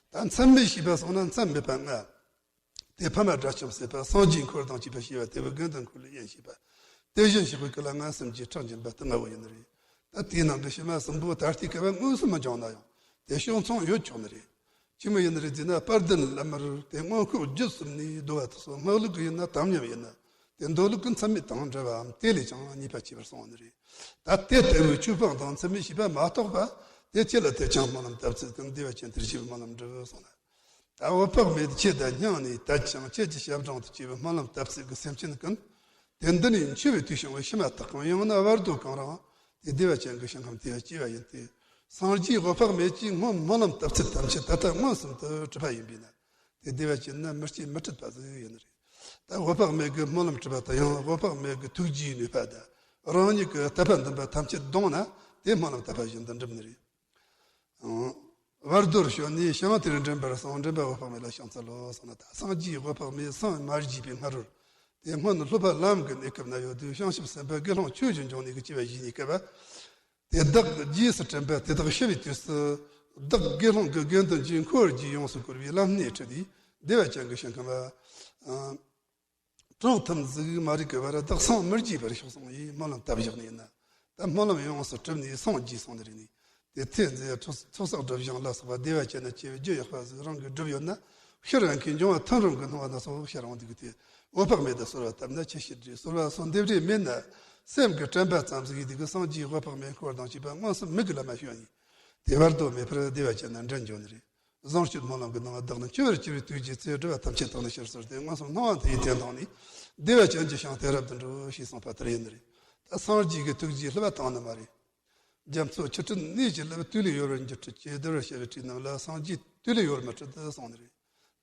ད་མཚམས་མེད་བྱས་པ་སོང་ན་མཚམས་མེད་པ་ལྔ། དེ་ཕ་མ་དགྲ་བཅོམ་བསད་པ། སངས་རྒྱས་འཁོར་དང་བཅས་པ་ཞེས་པ། དེ་བས་དགེ་འདུན་འཁོར་ལོས་དབྱེན་བྱས་པ། དེ་བཞིན་གཤེགས་པའི་སྐུ་ལ་ངན་སེམས་ཀྱིས་ཁྲག་འབྱིན་པ་དེ་ལྔ་བོ་ཡིན་ནི་རེད། ད་དེའི་ནང་གི་ཕྱི་མ་གསུམ་པོ་ད་ལྟའི་སྐབས་དངོས་སུ་མི་འབྱུང་ན་ཡང་དེ་བྱུང་མཚུངས་ཡོད་ཆོག་ནི་རེད། ཅི་མོ་ཡིན་ནི་རེད་ཟེར་ན། དཔལ་ལྡན་བླ་མར་དེ་མངོན་ཤུགས་བརྒྱུད་གསུམ་ནས་བསྡུ་བ་དེ་སོགས་སྔགས་ལུགས་ཀྱི་ཡིན་ན་དམ་ཉམས་ཡིན་ན། དེ་མདོ་ལུགས་ཀྱི་མཚམས་མེད་དང་འབྲེལ་བའམ་དེ་ལས་ཀྱང་གཉིས་པ་བྱས་པར་གསུངས་ནི་རེད། ད་དེ་ལྟ་བུའི་ཆོས་སྤང་དང་མཚམས་མེད་བྱས་པ་མ་གཏོགས་པ། དེ་ཁྱེད་ལ་དད་ཅིང་སྨོན་ལམ་བཏབ་ཚད་ཀུན། བདེ་བ་ཅན་དེར་སྐྱེ་བའི་སྨོན་ལམ་འགྲུབ་གསུངས་ན། ད་འོད་དཔག་མེད་ཁྱེད་དང་མཉམ་ནས་དད་ཅིང་ཁྱེད་ཀྱི་ཞབས་འབྲིང་དུ་སྐྱེ་བའི་སྨོན་ལམ་བཏབ་ཚད་ཀྱི་སེམས་ཅན་ཀུན། དེ་འདི་ནས་འཆི་བའི་དུས་བྱུང་བའི་ཕྱི་མ་དག་གམ། ཡང་ན་བར་དོ་གང་རུང་དེ་བདེ་བ་ཅན་གྱི་ཞིང་ཁམས་དེ་སྐྱེ་བ་ཡིན་ཏེ། སངས་རྒྱས་འོད་དཔག་མེད་ཀྱིས་སྔོན་སྨོན་ལམ་བཏབ་ཚད་ཐམས་ཅད་ད་ལྟ་མངོན་སུམ་དུ་གྲུབ་པ་ཡིན་པས་ན། དེ་བདེ་བ་ཅན་ན་མི་སྐྱེ་མི་འཁྲིད་པ་ཟིག་ཡིན་ནི་རེད། ད་འོད་དཔག་མེད་ཀྱི་སྨོན་ལམ་གྲུབ་པ་དང་། ཡང་འོད་དཔག་མེད་ཀྱི་ཐུགས་རྗེའི་ནུས་པ་དང་། རང་ཉིད་ཀྱི་དད་པ་འདུན་པ་ཐམས་ཅད་བསྡོངས་ན་དེ་སྨོན་ལམ་བཏབ་པ་བཞིན་དུ་འགྲུབ་ནི་རེད། བར་དོར་བྱོན་ནས་ཞིང་དེར་འདྲེན་པར་གསུངས། འདྲེན་པ་འོད་དཔག་མེད་ལ་ཕྱག་འཚལ་ལོ་གསུངས་ན། ད་སངས་རྒྱས་འོད་དཔག་མེད་སངས་མ་རྒྱས་པའི་སྔ་རོལ་དེ་སྔོན་སློབ་པ་ལམ་གྱི་གནས་སྐབས་ན་ཡོད་དུས། བྱང་ཆུབ་སེམས་དཔའ་དགེ་སློང་ཆོས་ཀྱི་འབྱུང་གནས་ཀྱི་སྐྱེ་བ་བཞེས་ནས་སྐབས། དེ་བདག་རྗེས་སུ་དྲན་པ་དེ་དག་ཤི་བའི་དུས་སུ། བདག་དགེ་སློང་གི་དགེ་འདུན་གྱི་འཁོར་གྱིས་ཡོངས་སུ་བསྐོར་བའི་ལམ་སྣེ་ཁྲིད་དེ། བདེ་བ་ཅན་གྱི་ཞིང་ཁམས་ལ་གྲོགས་ཐམས་ཅད་མ་རིག་གི་བར་བདག་སངས་མི་རྒྱས་པར་ཤོག་གསུངས་ཡིས་སྨོན་ལམ་བཏབ་བཞག་ནས་ཡིན་ན། ད་སྨོན་ལམ་ཡོངས་སུ་གྲུབ་ནས་སངས་རྒྱས་སོང་ནི་རེད་ནི། དེ་ཐོས་ཚེ་ཚོགས་ཚོགས་བསགས་སྒྲིབ་སྦྱང་ལ་སོགས་པ་བདེ་བ་ཅན་ན་སྐྱེ་བའི་རྒྱུ་ཡག་པ་ཟིག་རང་གིས་བསྒྲུབས་ཡོད་ན། ཕྱིར་རང་གིས་འབྱུང་བ་མཐུན་རུང་གི་སྣང་བ་སྣ་ཚོགས་ཤར་འོང་འདུག་གི། དེ་འོད་དཔག་མེད་དུ་གསོལ་བ་བཏབ་ན་ཆེ་ཤེས་རེད། གསོལ་བ་སོགས་འདེབས་རེས་མེད་ན། སེམས་ཀྱི་དྲན་པ་ཙམ་ཟིག་ཡིན་འདུག་གི། སངས་རྒྱས་འོད་དཔག་མེད་འཁོར་དང་བཅས་པ་མངོན་སུམ་མིག་གི་ལམ་མ་བྱོན་ཡིན། དེ་བར་དོ་མེད་པར་བདེ་བ་ཅན་ན་འདྲེན་འགྱོ་ནི་རེད། བཟང་སྤྱོད་སྨོན་ལམ་གྱི་ནང་བདག་ནི་འཆི་བར་གྱུར་པའི་དུས་ཀྱི་ཚེ། སྒྲིབ་པ་ཐམས་ཅད་དག་ནས་ཕྱིར་སོར་ཏེ། མངོན་སུམ་སྣང་བ་མཐའ་ཡས་དེ་མཐོང་ནས། བདེ་བ་ཅན་གྱི་ཞིང་དེ་རབ་ཏུ་འགྲོ། ཞེས་གསུངས་པ་ལྟར་ཡིན་ནི་རེད། ད་སངས་རྒྱས་ཀྱི་ཐུགས་རྗེས་བསླུ་བ་བཏང་ནི་མ་རེད། རྒྱ་མཚོ་ཆུ་ཁྲིད་གནས་ཀྱི་རླབས། དུས་ལས་ཡོལ་བར་འགྱུར་འཕྲོད་ཅེས། བསྡུ་བར་བྱ་བའི་ཁྲིད་རྣམས་ལ། སངས་རྒྱས་དུས་ལས་ཡོལ་མི་འཕྲོད་དུ་གསུངས་ནི་རེད།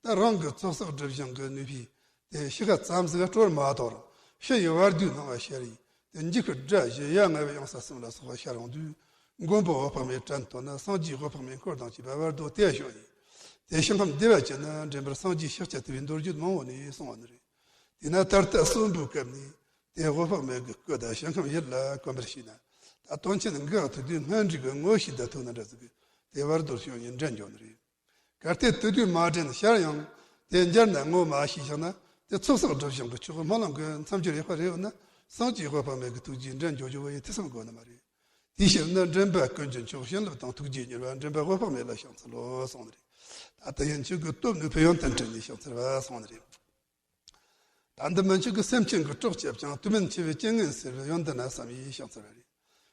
ད་རང་གི་ཚོགས་བསགས་སྒྲིབ་སྦྱང་གི་ནུས་པས་དེ་ཤི་ཁ་ཙམ་ཟིག་སྤྲོར་མ་དོར། ཕྱི་ཡི་བར་དོའི་སྣང་བ་ཤར་ཡིན། དེ་འཇིགས་པའི་དགྲ་བཞི་ཡ་ང་བའི་གཡང་ས་གསུམ་ལ་སོགས་པ་ཤར་འོང་དུས། མགོན་པོ་འོད་དཔག་མེད་དྲན་ཐོས་ན། སངས་རྒྱས་འོད་དཔག་མེད་འཁོར་དང་བཅས་པ་བར་དོ་དེ་བྱོན་ཡིན། དེ་ཞིང་ཁམས་བདེ་བ་ཅན་ན་འདྲེན་པར་སངས་རྒྱས་ཤཱཀྱ་ཐུབ་པའི་མདོ་རྒྱུད་མང་བོ་ནས་གསུངས་པ་ནི་རེད། དེས་ན་ད་ལྟ་གསོན་པོའི་སྐབས་ནས་དེ་འོད་དཔག་མེད་ཀྱི་སྐུ་དང་ཞིང་ཁམས་ཡིད་ལ་གོམས་པར་བྱས་ན། ད་དོན་ཆེན་འགའ་ཐུག་དུས་སྔར་འདྲིས་ཀྱི་ངོ་ཤེས་དང་ཐུག་ན་འདྲ་ཟིག་གི། དེ་བར་དོར་བྱོན་ཡིན་འདྲེན་འགྱོ་ནི་རེད། གལ་ཏེ་དེ་དུས་མ་དྲན་ཤར་ཡང་དེ་འབྱར་ན་ངོ་མ་ཤེས་བཞག་ན། དེ་ཚོགས་བསགས་སྒྲིབ་སྦྱང་གི་ཆོག་སྨོན་ལམ་གྱི་མཚམས་སྦྱོར་ཡག་པ་རེ་ཡོད་ན། སངས་རྒྱས་འོད་དཔག་མེད་ཀྱི་ཐུགས་རྗེས་འདྲེན་འགྱོ་རྒྱུ་བོ་ཡི་ཐེ་ཚོམ་དགོས་ནི་མ་རེད། དེའི་ཕྱིར་ན་འདྲེན་པ་ཀུན་གྱི་མཆོག་བྱིན་རླབས་དང་ཐུགས་རྗེས་མྱུར་བ། འདྲེན་པ་འོད་དཔག་མེད་ལ་ཕྱག་འཚལ་ལོ་གསུངས་ནི་རེད། ད་དེ་ཡན་ཆད་ཀྱི་སྟོབས་ནུས་པའི་ཡོན་ཏན་དྲན་ནས་ཕྱག་འཚལ་བ་གསུངས་ནི་རེད། ད་འདི་མན་ཆད་ཀྱི་སེམས་ཅན་གྱི་གྲོགས་བྱེད་ཅིང་། དུས་མིན་འཆི་བའི་རྐྱེན་ངན་སེལ་བའི་ཡོན་ཏན་ན་བསམ་ཡས་ཕྱག་འཚལ་བ་རེད།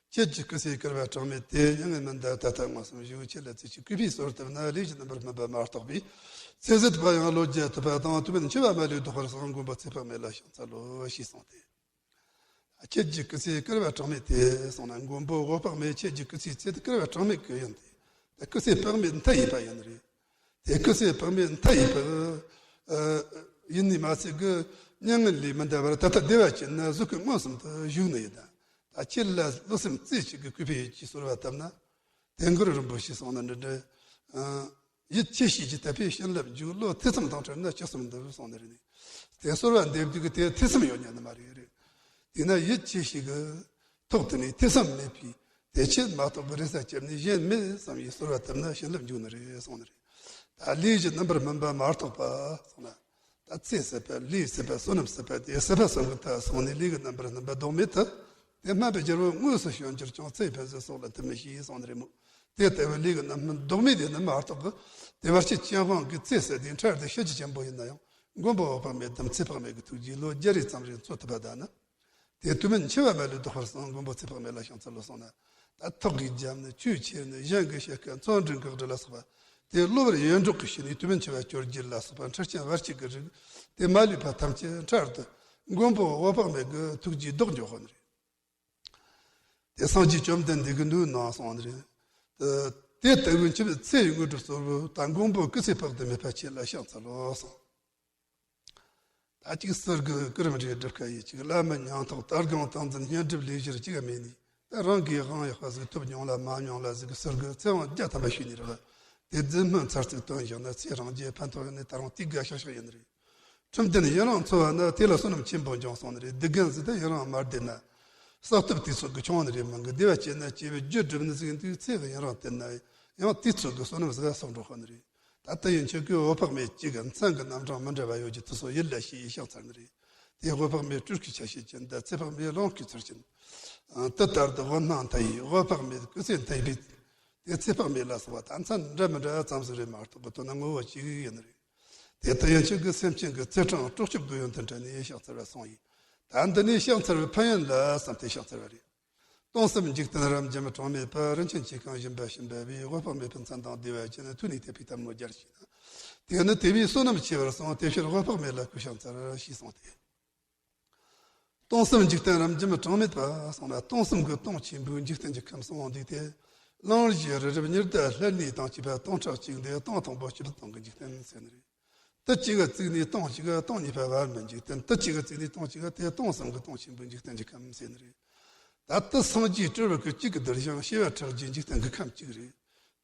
ཁྱེད་ཀྱི་སྐུ་ཚེ་བསྐལ་པ་གྲངས་མེད་དེ། མྱ་ངན་མི་འདའ་ད་ལྟ་མངོན་སུམ་བཞུགས། ཁྱེད་ལ་ཚེ་གཅིག་གུས་པས་གསོལ་བཏབ་ན། ལས་ཀྱི་རྣམ་པར་སྨིན་པ་མ་གཏོགས་པའི་ཚེ་ཟད་པ་ཡང་བློ་བརྒྱ་ཐུབ་པ་དང་། དུས་མིན་འཆི་བ་མ་ལུས་ལྡོག་པར་གསུངས། མགོན་པོ་ཚེ་དཔག་མེད་ལ་ཕྱག་འཚལ་ལོ། ཞེས་གསུངས་ཏེ། ཁྱེད་ཀྱི་སྐུ་ཚེ་བསྐལ་པ་གྲངས་མེད་དེ་གསུངས་ན། མགོན་པོ་འོད་དཔག་མེད་ཁྱེད་ཀྱི་སྐུ་ཚེའི་ཚད་དེ་བསྐལ་པ་གྲངས་མེད་ཀྱི་ཡིན་ཏེ། ད་སྐུ་ཚེ་དཔག་མེད་མཐའ་ཡས་པ་ཡིན་རེད། དེ་སྐུ་ཚེ་དཔག་མེད་མཐའ་ཡས་པ་ཡིན་ནི་མ་ཚད་ཀྱི། མྱ་ངན་ལས་མི་འདའ་བར་ད་ལྟ་བདེ་བ་ཅན་ན་གཟུགས་སྐུ་མངོན་སུམ་དུ་བཞུགས་ནི་ཡིན་ད། ད་ཁྱེད་ལ་བློ་སེམས་རྩེ་གཅིག་གིས་གུས་པས་ཡིད་ཀྱིས་གསོལ་བ་བཏབ་ན། དེ་འགོར་རིན་པོ་ཆེ་གསུངས་ན་འདྲ་འདྲ། ཡིད་ཆེས་བྱེད་ཀྱི་དད་པས་བྱིན་རླབས་འཇུག། བློ་ཐེ་ཚོམ་དང་བྲལ་ན་སྐྱེ་གསུམ་འདུལ་གསུངས་ནི་རེད། དེ་གསོལ་བ་འདེབས་དུས་ཀྱི་དེ་ཐེ་ཚོམ་ཡོད་ཉན་ནི་མ་རེད་རེད། དེས་ན་ཡིད་ཆེས་ཤིག་གི་ཐོག་དེ་ནས་ཐེ་ཚོམ་མེད་པས་དེ་ཆེད་མ་གཏོགས་པའི་རེ་ས་བཅད་ནས་གཞན་མེད་བསམ་ཡས་གསོལ་བ་བཏབ་ན་བྱིན་རླབས་འཇུག་ནི་རེད་གསུངས་ནི་རེད། ད་ལས་ཀྱི་རྣམ་པར་སྨིན་པ་མ་གཏོགས་པ་གསུངས་ན། ད་ཚེ་ཟད་པ་ལས་ཟད་པ་བསོད་ནམས་ཟད་པ་དེ་ཟད་པ་གསུམ་གྱི་མཐའ་སོང་ནས་ལས་ཀྱི་རྣམ་པར་སྨིན་པ་ལྡོག་མེད་དུ། དེ་སྨིན་པའི་རྒྱལ་པོ་དངོས་སུ་བྱོན་གྱུར་ཀྱང་ཚེ་ཕན་ཚུན་སྲོག་ལ་མཐུན་མི་ཤེས་གསུངས་ནི་རེད་མོད། དེ་ལྟ་བུའི་ལས་ཀྱི་རྣམ་སྨིན་ལྡོག་མེད་དེ་ནི་མ་གཏོགས་ཀྱི། དེ་བར་ཆད་ཅན་དབང་གིས་ཚེ་ཟད་དེ་འཕྲལ་དུ་ཤི་རྒྱུ་ཅན་པོ་ཡིན་ན་ཡང་། མགོན་པོ་འོད་དཔག་མེད་དམ་ཚེ་དཔག་མེད་ཀྱི་ཐུགས་རྗེས་ལོ་བརྒྱ་རེ་ཙམ་རིང་འཚོ་ཐུབ་པ་དང་ནི། དེ་དུས་མིན་འཆི་བ་མ་ལུས་ལྡོག་པར་གསུངས། མགོན་པོ་ཚེ་དཔག་མེད་ལ་ཕྱག་འཚལ་ལོ་གསུངས་ན། ད་ཐོག་གིས་བརྒྱབ་ནས་ཆོས་ཁྱེར་ནས་གཞན་གྱི་བཤད་ཁ་མཚོན་འདྲེན་གག་སྒྲ་ལ་སོགས་པ། དེ་གློ་བུར་ཡེ་འདྲོག་གི་ཤུལ་ནས་དུས་མིན་འཆི་བ་སྐྱོར་རྒྱུ་ལ་སོགས་པ་འཁྲུལ་རྐྱེན་བར་ཆད་ཀྱི་རིགས་དེ་མ་ལུས་པ་ཐམས་ཅད་འཕྲལ་དུ་མགོན་པོ་འོད་དཔག་མེད་ཀྱི་ཐུགས་རྗེས་བཟློག་འགྱོ་དགོས་ནི་རེད། དེ་སངས་རྒྱས་བཅོམ་ལྡན་འདས་ཀྱིས་མདོའི་ནང་གསུངས་ནི་རེད། དེ་ལྟ་བུའི་འཆི་བའི་ཚེ་ཡི་དངོས་གྲུབ་གསོལ་བ་ད་མགོན་པོ་སྐུ་ཚེ་དཔག་ཏུ་མེད་པ་ཁྱེད་ལ་ཕྱག་འཚལ་ལོ་གསུངས། ད་ཅིག་གསེར་གྱི་སྐུ་རིམ་རེ་སྒྲུབ་ཁ་ཡིན། ཅིག་བླ་མའི་ཉམས་ཐག་དར་དགུང་སྟངས་འཛིན་བསྙེན་སྒྲུབ་ལས་གཞིར་ཅིག་མེད་ནི། ད་རང་གིས་དབང་ཡག་པ་ཟིག་ཐོབ་མྱོང་ལ་མ་མྱོང་ལ་ཟིག་གསེར་གྱི་ཚེ་དབང་བརྒྱ་ཐམ་པ་ཞུས་ནི་རེད་བ། དེ་རྫུན་སྨོན་ཚར་ཚིག་བཏོན་བཞག་ན་ཚེ་རང་རྒྱལ་ཕན་ཐོགས་ཡོད་ནི། ད་རུང་དེ་དགའ་ཤག་ཤག་ཡིན་ནི་རེད། ཁྲིམས་ལྡན་ཡི་རང་འཚོ་བ་ན་དེ་ལ་བསོད་ནམས་ཆེན་པོ་འབྱུང་གསུངས་ནི་རེད། སྡིག་རྒན་ཟིག་ད་ཡི་རང་མ་བདེ་ན། བསགས་ཐུབ་དུས་ཚོད་ཀྱི་ཆུང་བ་ནི་རེད་མིན་གི། བདེ་བ་སྐྱེས་ན་སྐྱེ་བའི་རྒྱུ་སྒྲུབ་ནི་ཟིག་འདུག་ཚེ་གི་ཡི་རང་བསྟེན་ན་ཡང་དུས་ཚོད་ཀྱི་བསོད་ནམས་ཟིག་ག་སོགས་འགྲོ་ཧོ་ནི་རེད། ད་ལྟ་ཡིན་ཁྱོད་ཀྱི་འོད་དཔག་མེད་ཅིག་གི་མཚན་གྱི་རྣམ་གྲངས་མི་འདྲ་བ་ཡོད་ཀྱི་དུས་སོ་ཡིད་ལ་ཞེས་ཕྱག་འཚལ་ནི་རེད། དེ་འོད་དཔག་མེད་སྤྲུལ་སྐུའི་ཆ་ཤས་ཅན་ད་ཚེ་དཔག་མེད་ཀློང་སྐུའི་ཚུལ་ཅན། དེ་ལྟར་དུ་འོད་སྣང་མཐའ་ཡས་འོད་དཔག་མེད་སྐུ་ཚེ་མཐའ་ཡས་པའི་དེ་ཚེ་དཔག་མེད་ལ་སོགས་པ་ད་མཚན་འདྲ་མི་འདྲ་ཙམ་ཟིག་རེད་མ་གཏོགས་ཀྱི་དོན་ངོ་བོ་གཅིག་ཡིན་ནི་རེད། དེ་ལྟ་ཡང་ཁྱོད་ཀྱི་སེམས་ཅན་གྱི་ཚེ་གྲངས་སྲོག་སྐྱོབ་དགོས་ཡོན་ཏན་དྲན་ནས་ཕྱག་འཚལ་བར་སོང་ཡིན། ད་འདི་ནས་ཕྱག་འཚལ་བའི་ཕན་ཡོན་ལ་བསམ་སྟེ་ཕྱག་འཚལ་བ་རེད། སྟོང་གསུམ་འཇིག་རྟེན་རབ་འབྱམས་གྲངས་མེད་པ། རིན་ཆེན་གྱིས་གང་བཞིན་པ་བྱིན་པ་བས། འོད་དཔག་མེད་པའི་མཚན་དང་བདེ་བ་ཅན། ཐོས་ནས་དད་པས་ལྟད་མོ་སྦྱར་ཞེ་ན། དེ་ནི་དེ་བས་བསོད་ནམས་ཆེ་བར་གསུངས། དེ་ཕྱིར་འོད་དཔག་མེད་ལ་སྐུ་ཕྱག་འཚལ་ཞེས་གསུངས་ཏེ། སྟོང་གསུམ་འཇིག་རྟེན་རབ་འབྱམས་གྲངས་མེད་པ་གསུངས་ན། སྟོང་གསུམ་གྱི་སྟོང་ཆེན་པོའི་འཇིག་རྟེན་གྱི་ཁམས་སུ་འོང་དུས་ཏེ། གླིང་བཞི་རི་རབ་ཉི་ཟླ་ལྷ་གནས་དང་བཅས་པ་སྟོང་ཕྲག་གཅིག་འདི་སྟོང་དང་པོ་བཅུ་སྟོང་གི་འཇིག་རྟེན་ཟེར་ནི་རེད། དེ་གཅིག་ག་བརྩིས་ནས་སྟོང་གཅིག་ག་སྟོང་གཉིས་པ་བར་མའི་འཇིག་རྟེན། དེ་གཅིག་ག་བརྩིས་ནས་སྟོང་གཅིག་ག་དེ་སྟོང་གསུམ་གི་སྟོང་ཆེན་པོའི་འཇིག་རྟེན་གྱི་ཁམས་ཟེར་ནི་རེད། ད་ལྟ་སངས་རྒྱས་སྤྲུལ་པ་སྐུ་གཅིག་གི་གདུལ་ཞིང་བྱེ་བ་ཕྲག་བརྒྱའི་འཇིག་རྟེན་གྱི་ཁམས་གཅིག་རེད།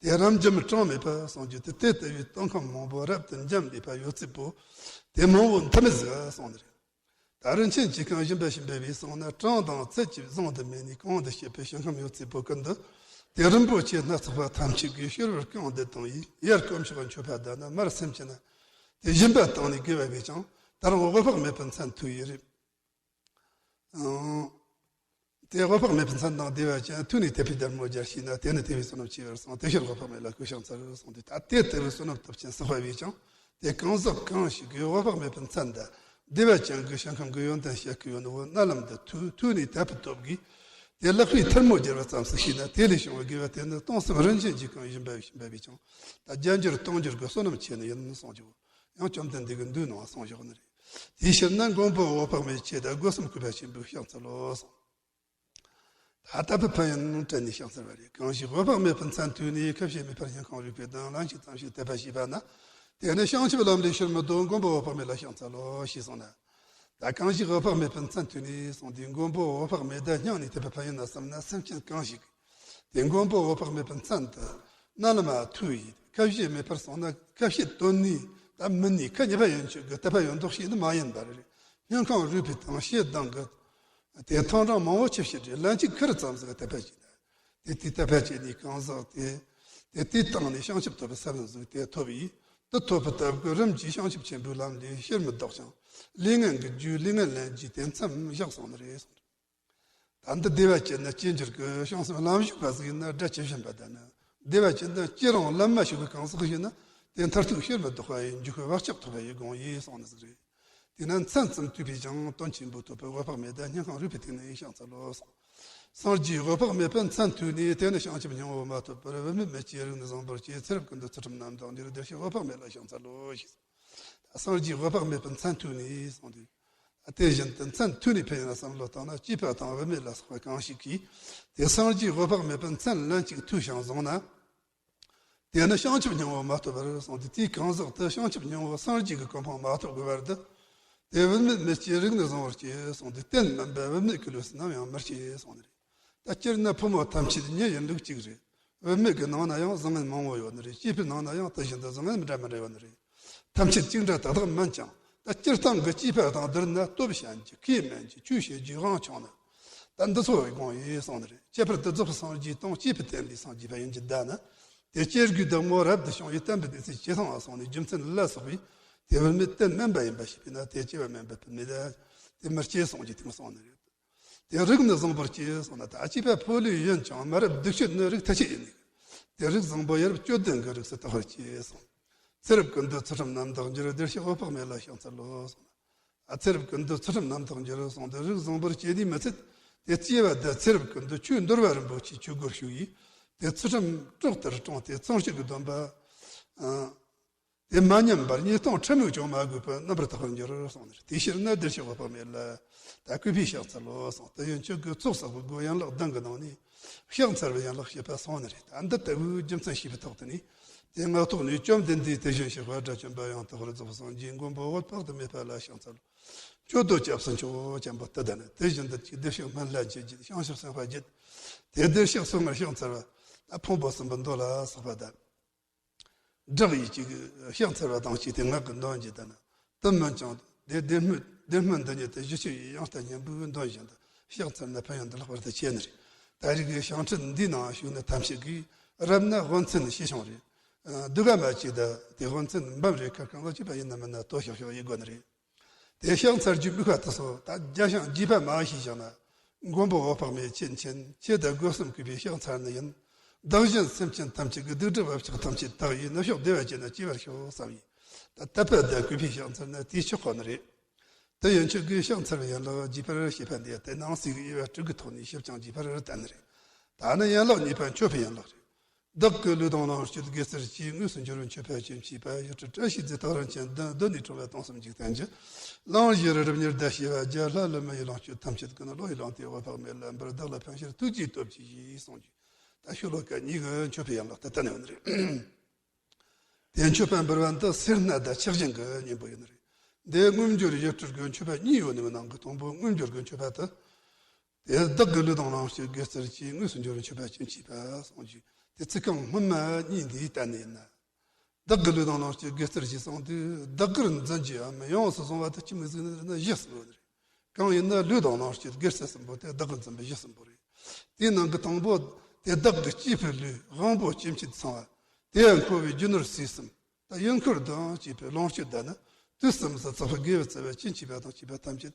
དེ་རབ་འབྱམས་གྲངས་མེད་པ་གསུངས་རྒྱུ་དེ་དེ་ལྟ་བུའི་སྟོང་ཁམས་མང་པོ་རབ་ཏུ་འབྱམས་བསྡད་པ་ཡོད་ཚད་པོ། དེ་མང་བོ་མཐའ་མེད་ཟིག་གསུངས་ནི་རེད། ད་རིན་ཆེན་གྱིས་གང་བཞིན་པ་བྱིན་པ་བས་གསུངས་ན། གྲངས་དང་ཚད་ཀྱིས་བཟུང་དུ་མེད་ནས་གོང་དུ་བཤད་པའི་ཞིང་ཁམས་ཡོད་ཚད་པོ་ཀུན་ཏུ། དེ་རིན་པོ་ཆེ་སྣ་ཚོགས་པ་ཐམས་ཅད་ཀྱིས་ཕྱུར་བུར་བཀང་སྟེ་བཏང་ཡིས། ཡར་དཀོན་མཆོག་མཆོད་པ་བཏབ་ན། མར་སེམས་ཅན་དེ་སྦྱིན་པ་བཏང་ནས་དགེ་བ་བས་ཀྱང་། ད་རུང་འོད་དཔག་མེད་པའི་མཚན་ཐོས་ཡི་རེད། ཨང་། དེ་འོད་དཔག་མེད་པའི་མཚན་དང་བདེ་བ་ཅན། ཐོས་ནས་དད་པས་ལྟད་མོ་སྦྱར་ཞེ་ན། དེ་ནི་དེ་བས་བསོད་ནམས་ཆེ་བར་གསུངས། དེ་ཕྱིར་འོད་དཔག་མེད་ལ་སྐུ་ཕྱག་འཚལ་གསུངས་ཏེ། ད་དེ་ལྟ་བུའི་བསོད་ནམས་སྟོབས་ཅན་བསགས་པ་བས་ཀྱང་། དེ་གང་ཟག་གང་ཞིག་གིས་འོད་དཔག་མེད་པའི་མཚན་དང་བདེ་བ་ཅན་གྱི་ཞིང་ཁམས་ཀྱི་ཡོན་ཏན་བཤད་ཀྱི་ཡོད་ནོ་རྣ་ལམ་དུ་ཐོས། ཐོས་ནས་དད་པའི་སྟོབས་ཀྱིས་དེ་ལག་པས་ཐལ་མོ་སྦྱར་བ་ཙམ་ཞིག་བྱས་ན། དེ་ལས་བྱུང་བའི་དགེ་བ་དེ་ནི་སྟོང་གསུམ་རིན་ཆེན་གྱིས་གང་བཞིན་པ་བྱིན་པ་བས་ཀྱང་། ད་བརྒྱ་འགྱུར་སྟོང་འགྱུར་གྱི་བསོད་ནམས་ཆེ་ནི་ཡིན་གསུངས་ཀྱི། ཡང་བཅོམ་ལྡན་འདས་ཀྱིས་མདོའི་ནང་གསུངས་བཞག་ནི་རེད། དེའི་ཕྱིར་ན་མགོན་པོ་འོད་དཔག་མེད་ཁྱེད་དང་སྒོ་གསུམ་གུས་པས་ཆེན་པོས་ཕྱག་འཚལ་ལོ་གསུངས། ད་ལྟ་བུ་ཕན་ཡོན་དྲན་ནས་ཕྱག་འཚལ་བ་རེད། གང་ཞིག་འོད་དཔག་མེད་པའི་མཚན་ཐོས་ནས། ཁ་ཞེ་མེད་པར་སྙིང་ཁོང་རུས་པའི་གདུང་། ལན་གཅིག་ཙམ་ཞིག་དད་པ་བྱས་པ་ན། དེ་ནི་བྱང་ཆུབ་ལམ་ལས་ཕྱིར་མི་ལྡོག་མགོན་པོ་འོད་དཔག་མེད་ལ་ཕྱག་འཚལ་ལོ་ཞེས་གསུངས་ན། ད་གང་ཞིག་འོད་དཔག་མེད་པའི་མཚན་ཐོས་ནས་གསུངས་དུས། མགོན་པོ་འོད་དཔག་མེད་དང་སྙིང་ནས་དད་པའི་ཕན་ཡོན་ན་བསམ་ན། སེམས་ཅན་གང་ཞིག་དེ་མགོན་པོ་འོད་དཔག་མེད་པའི་མཚན་དེ་རྣ་ལམ་ཐོས་ཡིས། ཁ་ཞེ་མེད་པར་གསུངས་ན། ཁ་ཞེ་དོན་ནི་ད་མི་ནི་ཁ་ཉེས་པ་ཡིན་ཆོག་གི་དད་པ་ཡོད་མདོག་བྱས་ནི་མ་ཡིན་པ་རེད། སྙིང་ཁོང་རུས་པའི་གདུང་། ཞེ་སྡང་གི་དེ་ཐང་གྲངས་མང་བོ་ཆེ་བྱེད་རེད། ལན་གཅིག་ཁེར་ཙམ་ཟིག་དད་པ་བྱས་ན། དེ་དེ་དད་པ་བྱས་ནས་གང་ཟག་དེ། དེ་དེའི་སྟེང་ནས་བྱང་ཆུབ་ཐོབ་པའི་ས་བོན་ཟིག་དེ་ཐོབ་ཡིས། དེ་ཐོབ་པའི་སྟབས་ཀྱིས་རིམ་གྱིས་བྱང་ཆུབ་ཆེན་པོའི་ལམ་ལས་ཕྱིར་མི་ལྡོག་ཅིང་། ལས་ངན་གྱི་རྒྱུ་ལས་ངན་ལེན་རྒྱུ་དེ་མཚམས་བཞག་སོང་ནི་རེད་གསུངས། ད་འདི་བདེ་བ་ཅན་ནི་སྐྱེ་འགྱུར་གྱི་བྱང་སེམས་ལམ་ཞུགས་པ་ཟིག་ཡིན་ན་སྒྲ་ཇི་བཞིན་པ་དང་ནི། བདེ་བ་ཅན་དང་སྐྱེ་རུང་ལམ་མ་ཞུགས་པའི་གང་ཟག་ཞིག་ན། དེ་མཐར་ཐུག་ཕྱིར་མི་ལྡོག་པ་ཡི་འཇུག་པའི་བག་ཆགས་ཐོབ་པ་ཡི་དགོངས་ཡིན་གསུངས་ནི་ཟིག་རེད། དེས་ན་མཚན་ཙམ་ཐོས་པས་ཀྱང་དོན་ཆེན་པོ་ཐོབ་པའི་འོད་དཔག་མེད་དང་སྙིང་ཁོང་རུས་པའི་གཏིང་ནས་ཕྱག་འཚལ་ལོ་གསུངས། སངས་རྒྱས་འོད་དཔག་མེད་པའི་མཚན་ཐོས་ནས། དེ་ནི་བྱང་ཆུབ་སྙིང་པོ་མ་ཐོབ་བར། བུད་མེད་མི་སྐྱེའི་རིགས་ནི་བཟང་པོར་སྐྱེ། ཚེ་རབས་ཀུན་ཏུ་ཚུལ་ཁྲིམས་རྣམ་དག་འགྱུར། བདེར་གཤེགས་འོད་དཔག་མེད་ལ་ཕྱག་འཚལ་ལོ་ཞེས། སངས་རྒྱས་འོད་དཔག་མེད་པའི་མཚན་ཐོས་ནས་གསུངས་ཏེ། དེ་བཞིན་དུ་མཚན་ཐོས་ནས་ཕན་ཡོན་བསམ་བློ་བཏང་ན། སྐྱེས་པ་དང་བུད་མེད་ལ་སོགས་པ་གང་ཞིག་གིས་དེ་སངས་རྒྱས་འོད་དཔག་མེད་པའི་མཚན་ལན་གཅིག་ཐོས་ཤིང་བཟུང་ན། དེ་ནི་བྱང་ཆུབ་སྙིང་པོ་མ་ཐོབ་པར་གསུངས་ཏེ། དེའི་གང་ཟག་དེ་བྱང་ཆུབ་སྙིང་པོ་སངས་རྒྱས་ཀྱི་གོ་འཕང་མ་ཐོབ་དགོས་པར་དུ། དེ་བུད་མེད་མི་སྐྱེའི་རིགས་ནི་བཟང་བོར་སྐྱེ་གསུངས་ཏེ། རྟེན་དམན་པ་བུད་མེད་ཀྱི་ལུས་སུ་ནམ་ཡང་མི་སྐྱེ་གསུངས་ནི་རེད། ད་སྤྱིར་ན་ཕོ་མོ་ཐམས་ཅད་མྱི་ཡི་ལུགས་གཅིག་རེད། བུད་མེད་ཀྱི་ནང་ན་ཡང་བཟང་ངན་མང་བོ་ཡོད་ནི་རེད། སྐྱེས་པའི་ནང་ན་ཡང་དེ་བཞིན་དུ་བཟང་ངན་མི་འདྲ་མི་འདྲ་ཡོད་ནི་རེད། ཐམས་ཅད་གཅིག་འདྲ་དག་དག་མིན་ཀྱང་། ད་སྤྱིར་བཏང་གི་སྐྱེས་པ་དང་བསྡུར་ན། སྟོབས་ཞན་གྱི་ཁས་དམན་གྱི་ཆོས་བྱེད་རྒྱུའི་དབང་ཆུང་ན། ད་འདི་ཚོ་བའི་དགོངས་ཡིན་གསུངས་ནི་རེད། ཁྱད་པར་དུ་རྫོགས་པའི་སངས་རྒྱས་དང་སྐྱེས་པའི་བསྟན་པའི་སངས་རྒྱས་པ་ཡིན་གྱི་གདའ་ན། དེ་སྐྱེ་དགུའི་བདག་མོ་རབ་ཏུ་བྱུང་བའི་བསྟན་པའི་སྡེ་ཚན་ཇེ་ཐང་ལ་སོང་ནས། རྒྱུ་མཚན་ལ་སོགས་པས་དེ་བུད་མེད་རྟེན་དམན་པ་ཡིན་པ་ཤེས་པས་ན། དེ་སྐྱེ་བ་དམན་པའི་བུད་མེད་ལ་དེ་མི་སྐྱེ་གསུངས་ཀྱི་དེ་མོ་གསུངས་ནི་རེད། དེ་རིགས་ནི་བཟང་པོར་སྐྱེ་གསུངས་ན། ད་སྐྱེས་པ་ཕོ་ལུས་ཡིན་ཀྱང་མ་རབས་སྡིག་སྤྱོད་ནི་རིགས་མཐའ་ཅན་ཡིན་ནི། དེ་རིགས་བཟང་པོ་ཡ་རབས་སྤྱོད་ལྡན་གྱི་རིགས་སུ་བཏགས་པར་བྱས་གསུངས། ཚེ་རབས་ཀུན་ཏུ་ཚུལ་ཁྲིམས་རྣམ་དག་འགྱུར། བདེར་གཤེགས་འོད་དཔག་མེད་ལ་ཕྱག་འཚལ་ལོ་གསུངས། ཨ། ཚེ་རབས་ཀུན་ཏུ་ཚུལ་ཁྲིམས་རྣམ་དག་འགྱུར་གསུངས་ཏེ། རིགས་བཟང་པོར་སྐྱེས་དུས་མི་ཚད། དེ་སྐྱེ་བ་དེ་ཚེ་རབས་ཀུན་ཏུ་ཆོས་འདུལ་བ་རིན་པོ་ཆེའི་ཆོས་སྒོར་ཞུགས་ཡིས། དེ་ཚུལ་ཁྲིམས་དྲག་ཏུ་སྲུང་སྟེ་ཚངས་སྤྱོད་ཀྱི་སྡོམ་པ་ ཨ། དེ་མ་ཉམས་པར་ཉེས་ལྟུང་ཁྲིམས་ལུགས་ཀྱང་མ་གོས་པར་རྣམ་པར་དག་པར་འགྱུར་གསུངས་ནས། དེའི་ཕྱིར་ན་བདེར་གཤེགས་འོད་དཔག་མེད་ལ། ད་གུས་པས་ཕྱག་འཚལ་ལོ་གསུངས། དེ་ཡན་ཆོད་ཀྱི་ཚོགས་བསགས་པའི་སྒོ་ཡན་ལག་གདིང་གི་ནང་ནས་ཕྱག་འཚལ་བའི་ཡན་ལག་བཤད་པ་སོང་ནི་རེད། ད་འདི་ལྟ་བུའི་རྒྱུ་མཚན་ཤེས་པའི་ཐོག་ཏུ་ནི། དེ་སྔ་ཐོག་ནས་བཅོམ་ལྡན་འདས་དེ་བཞིན་གཤེགས་པ་དགྲ་བཅོམ་པ་ཡང་དག་པར་རྫོགས་པའི་སངས་རྒྱས་མགོན་པོ་འོད་དཔག་ཏུ་མེད་པ་ལ་ཕྱག་འཚལ་ལོ། མཆོད་བསྟོད་སྐྱབས་སུ་མཆིའོ་སྙམ་པ་དེ་དང་ནི། དེ་བཞིན་དུ་བདེར་གཤེགས་སྨན་བླ་མཆོད་བརྒྱད། བྱང་ཆུབ་སེམས་དཔའ་བརྒྱད། དེ་བདེར་གཤེགས་སོ་ལྔར་ཕྱག་འཚལ་བ། ཕུང་པོ་གསུམ་པོ་མདོ་ལ་སོགས་པ་དང་། བསྒྲགས་ཡིས་ཀྱི་ཕྱག་འཚལ་བ་དང་བཅས་ཏེ་ངག་གི་འདོན་རྒྱུ་དང་ནི། དེ་མིན་ཀྱང་དེ་བདེ་སྨོན་བདེ་སྨོན་འདི་ཉིད་དུ་ཞི་བྱེད་ཡི་ཡང་ལྟ་སྙིང་པོའི་འདོན་བཞིན་དུ་ཕྱག་འཚལ་ན་ཕན་ཡོན་འདི་ལྷག་པར་དུ་ཆེ་ནི་རེད། ད་རེས་ཀྱི་བྱང་ཁྲིད་འདིའི་ནང་ཞུགས་ནི་ཐམས་ཅད་ཀྱིས་རབ་ན་དབུ་མཚན་ཤེས་བྱུང་རེད། སྡུག་ག་མ་བྱས་ད་དེ་དབུ་མཚན་འབུམ་རེ་ཁ་གང་ལ་བྱས་པ་ཡིན་ན་མིན་ན་ལྟོས་ཤོག་ཤོག་ཡེ་དགོས་ནི་རེད། དེ་ཕྱག་འཚལ་རྒྱུའི་དམིགས་པ་དེ་སོགས་ད་རྒྱ་ཞང་རྒྱས་པ་མ་ཤེས་ཀྱང་ན། མགོན་པོ་འོད་དཔག་མེད་མཁྱེན་མཁྱེན་ཁྱེད་དང་སྒོ་གསུམ་གུས་པས་ཕྱག་འཚལ་ནི་ཡིན། བདག་གཞན་སེམས་ཅན་ཐམས་ཅད་ཀྱི་སྡིག་སྒྲིབ་བག་ཆགས་ཐམས་ཅད་དག་ཡིས་ནུབ་ཕྱོགས་བདེ་བ་ཅན་ན་སྐྱེ་བར་ཤོག་བསམ་ཡིས། ད་དད་པ་དང་གུས་པས་ཕྱག་འཚལ་ན་དེས་ཆོག་གོ་ནི་རེད། དེ་ཡན་ཆོད་ཀྱི་ཕྱག་འཚལ་བའི་ཡན་ལག་རྒྱས་པར་བཤད་པ་འདི་དེ་ནང་གསེས་ཀྱི་དབྱེ་བ་དྲུག་གི་ཐོག་ནས་ཞིབ་ཅིང་རྒྱས་པར་བསྟན་ནི་རེད། ད་ནི་ཡན་ལག་གཉིས་པ་མཆོད་པའི་ཡན་ལག་རེད། བདག་གི་ལུས་དང་ལོངས་སྤྱོད་དགེ་རྩར་བཅས། དངོས་སུ་འབྱོར་བའི་མཆོད་པ་ཅི་མཆིས་པ། ཡུལ་སྲིད་བཀྲ་ཤིས་རྫས་རྟགས་རིན་ཆེན་བདུན། སྡོད་གནས་གྲོང་པ་དུང་གསུམ་འཇིག་རྟེན་གྱི། གླིང་བཞི་རི་རབ་ཉི་ཟླ་བྱེ་བ་བརྒྱ། ལྷ་ཀླུ་མི་ཡི་ལོངས་སྤྱོད་ཐམས་ཅད་ཀུན། བློ་ཡི་ལོངས་ཏེ་འོད་དཔག་མེད་ལ་འབུལ། བདག་ལ་ཕན་ཕྱིར་ཐུགས་ཀྱི་སྟོབས་ཀྱིས་ཞེས་གསུངས་རྒྱུ། ད་ཤོ་ལོ་ཀ་གཉིས་ཀྱི་མཆོད་པའི་ཡན་ལག་དེ་གཏན་ནས་ཡོད་ནི་རེད། དེ་མཆོད་པ་འབུལ་བ་འདི་སེར་སྣ་དང་ཆགས་ཞེན་གྱི་གཉེན་པོ་ཡིན་ནི་རེད། འདི་མངོན་འབྱོར་ཡུལ་སྤྲུལ་གྱི་མཆོད་པ་གཉིས་ཡོད་ནི་ནང་གི་དང་པོ་མངོན་འབྱོར་གྱི་མཆོད་པ་དེ། དེ་བདག་གི་ལུས་དང་ལོངས་སྤྱོད་དགེ་རྩར་བཅས། དངོས་སུ་འབྱོར་བའི་མཆོད་པ་ཅི་མཆིས་པ་གསུངས་རྒྱུ། དེ་ཚིག་རྐང་སྔོན་མ་གཉིས་འདིའི་གཏན་ནས་ཡིན་ན། བདག་གི་ལུས་དང་ལོངས་སྤྱོད་དགེ་རྩར་བཅས་གསུངས་དུས་བདག་གིར་འཛིན་རྒྱུའམ་ཡོངས་སུ་བཟུང་བ་དེ་ཅི་མི་གཟིགས་ནི་རེད་ན་གཞི་གསུམ་པོ་རེད། གང་ཡིན་ན་ལུས་དང་ལོངས་སྤྱོད་དགེ་རྩ་གསུམ་པོ་དེ་བདག་གིར་འཛིན་པའི་གཞི་གསུམ་པོ་རེད། དེའི་ནང་གི་དང་པོ་དེ་བདག་གི་སྐྱེས་བུའི་ལུས་དབང་པོ་སྐྱེ་མཆེད་ཚང་བ། དེ་ཡང་འཁོར་བའི་རྒྱུ་ནོར་ཟས་གསུམ། ད་ཡུལ་འཁོར་དང་བཅས་པའི་ལོངས་སྤྱོད་དང་ནི། དུས་གསུམ་དུ་བཙག་པའི་དགེ་བའི་རྩ་བ་ཅི་མཆིས་པ་དང་བཅས་པ་ཐམས་ཅད་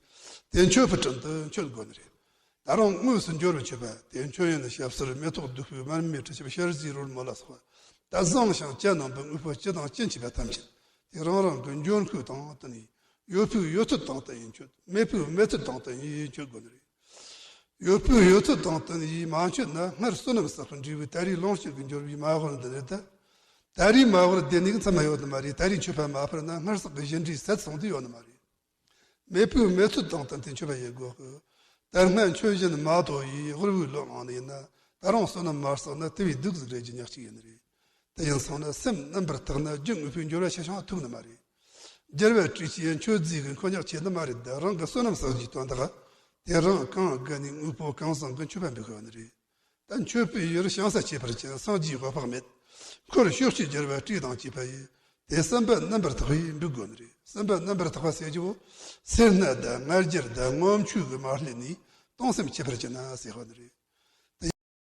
དེ་མཆོད་པའི་དྲུང་དུ་མཆོད་དགོས་ནི་རེད། ད་རུང་དངོས་སུ་འབྱོར་བའི་མཆོད་པ་དེ་མཆོད་ཡོན་ཞབས་བསིལ་མེ་ཏོག་བདུག་སྤོས་མར་མེ་དྲི་ཆབ་ཞལ་ཟས་རོལ་མོ་ལ་སོགས་པ། ད་བཟང་ཞིང་གྱ་ནོམ་པའི་དངོས་པོ་སྤྱི་དང་ཅི་མཆིས་པ་ཐམས་ཅད་དེ་རང་རང་གི་འབྱོར་ཁུག་དང་བསྟུན་ནས་ཡོད་ཕུགས་ཡོད་ཚད་དང་བསྟུན་ཡིན་མཆོད། མེད་ཕུགས་མེད་ཚད་དང་བསྟུན་ཡིན་མཆོད་དགོས་ནི་རེད། ཡོད་ཕུགས་ཡོད་ཚད་དང་བསྟུན་ཡིས་མ་མཆོད་ན་སྔར་བསོད་ནམས་བསགས་པའི་འབྲས་བུའི་ད་རེས་ལོངས་སྤྱོད་ཀྱི་འབྱོར་བའི་མ་དབུལ་འདི་ནི་ད། ད་རེས་མ་དབུལ་བསྡད་ནས་མཚམས་ཡོད་ནི་མ་རེད། ད་རེས་མཆོད་པ་མ་ཕུལ་ན་སྔར་བསགས་ཀྱི་གཞན་འབྲས་ཟད་སོང་དུས་ཡོད་ནི་མ་རེད། མེད་ཕུགས་མེད་ཚད་དང་བསྟུན་ཏེ་མཆོད་པ་ཡེ་དགོས་ཀྱི། ད་སྔ་མཆོད་བཞིན་མ་དོ་ཡིས་དབུལ་བའི་ལོ་མང་ནི་ཡིན་ན་ད་རུང་བསོད་ནམས་མ་བསགས་ན་དེ་བས་སྡུག་ཟིག་རེད་རྒྱུ་ཉག་གཅིག་ཡིན་ནི་རེད། དེ་ཡིན་སོང་ན་སེམས་རྣམ་པར་དག་ན་རྒྱུ་དངོས་པོའི་འབྱོར་བ་ཆེ་ཆུང་ཐུག་ནི་མ་རེད། རྒྱལ་བ་སྲས་ཀྱིས་མཆོད་རྫས་ཀྱི་མཁོ་ཉག་ཆེ་ནི་མ་རེད། ད་རང་གི་བསོད་ནམས་བསགས་རྒྱུའི་དོན་དག་དེ་རང་གང་དགའ་ནས་དངོས་པོ་གང་བཟང་གི་མཆོད་པ་འབུལ་དགོས་ནི་རེད། ད་མཆོད་པའི་ཡུལ་ཞིང་ས་ཁྱད་པར་ཅན་སངས་རྒྱས་འོད་དཔག་མེད། འཁོར་ཕྱོགས་བཅུའི་རྒྱལ་བ་སྲས་དང་བཅས་པ་ཡིས་དེ་བསམ་པ་རྣམ་པར་དག་པས་འབུལ་དགོས་ནི་རེད། བསམ་པ་རྣམ་པར་དག་པ་ཟེར་རྒྱུ་བོ། སེར་སྣ་དང་ང་རྒྱལ་དང་ངོམ་ཆུ་གིས་མ་བསླད་ནས་གཏོང་སེམས་ཁྱད་པར་ཅན་ན་ཟེར་བ་ནི་རེད།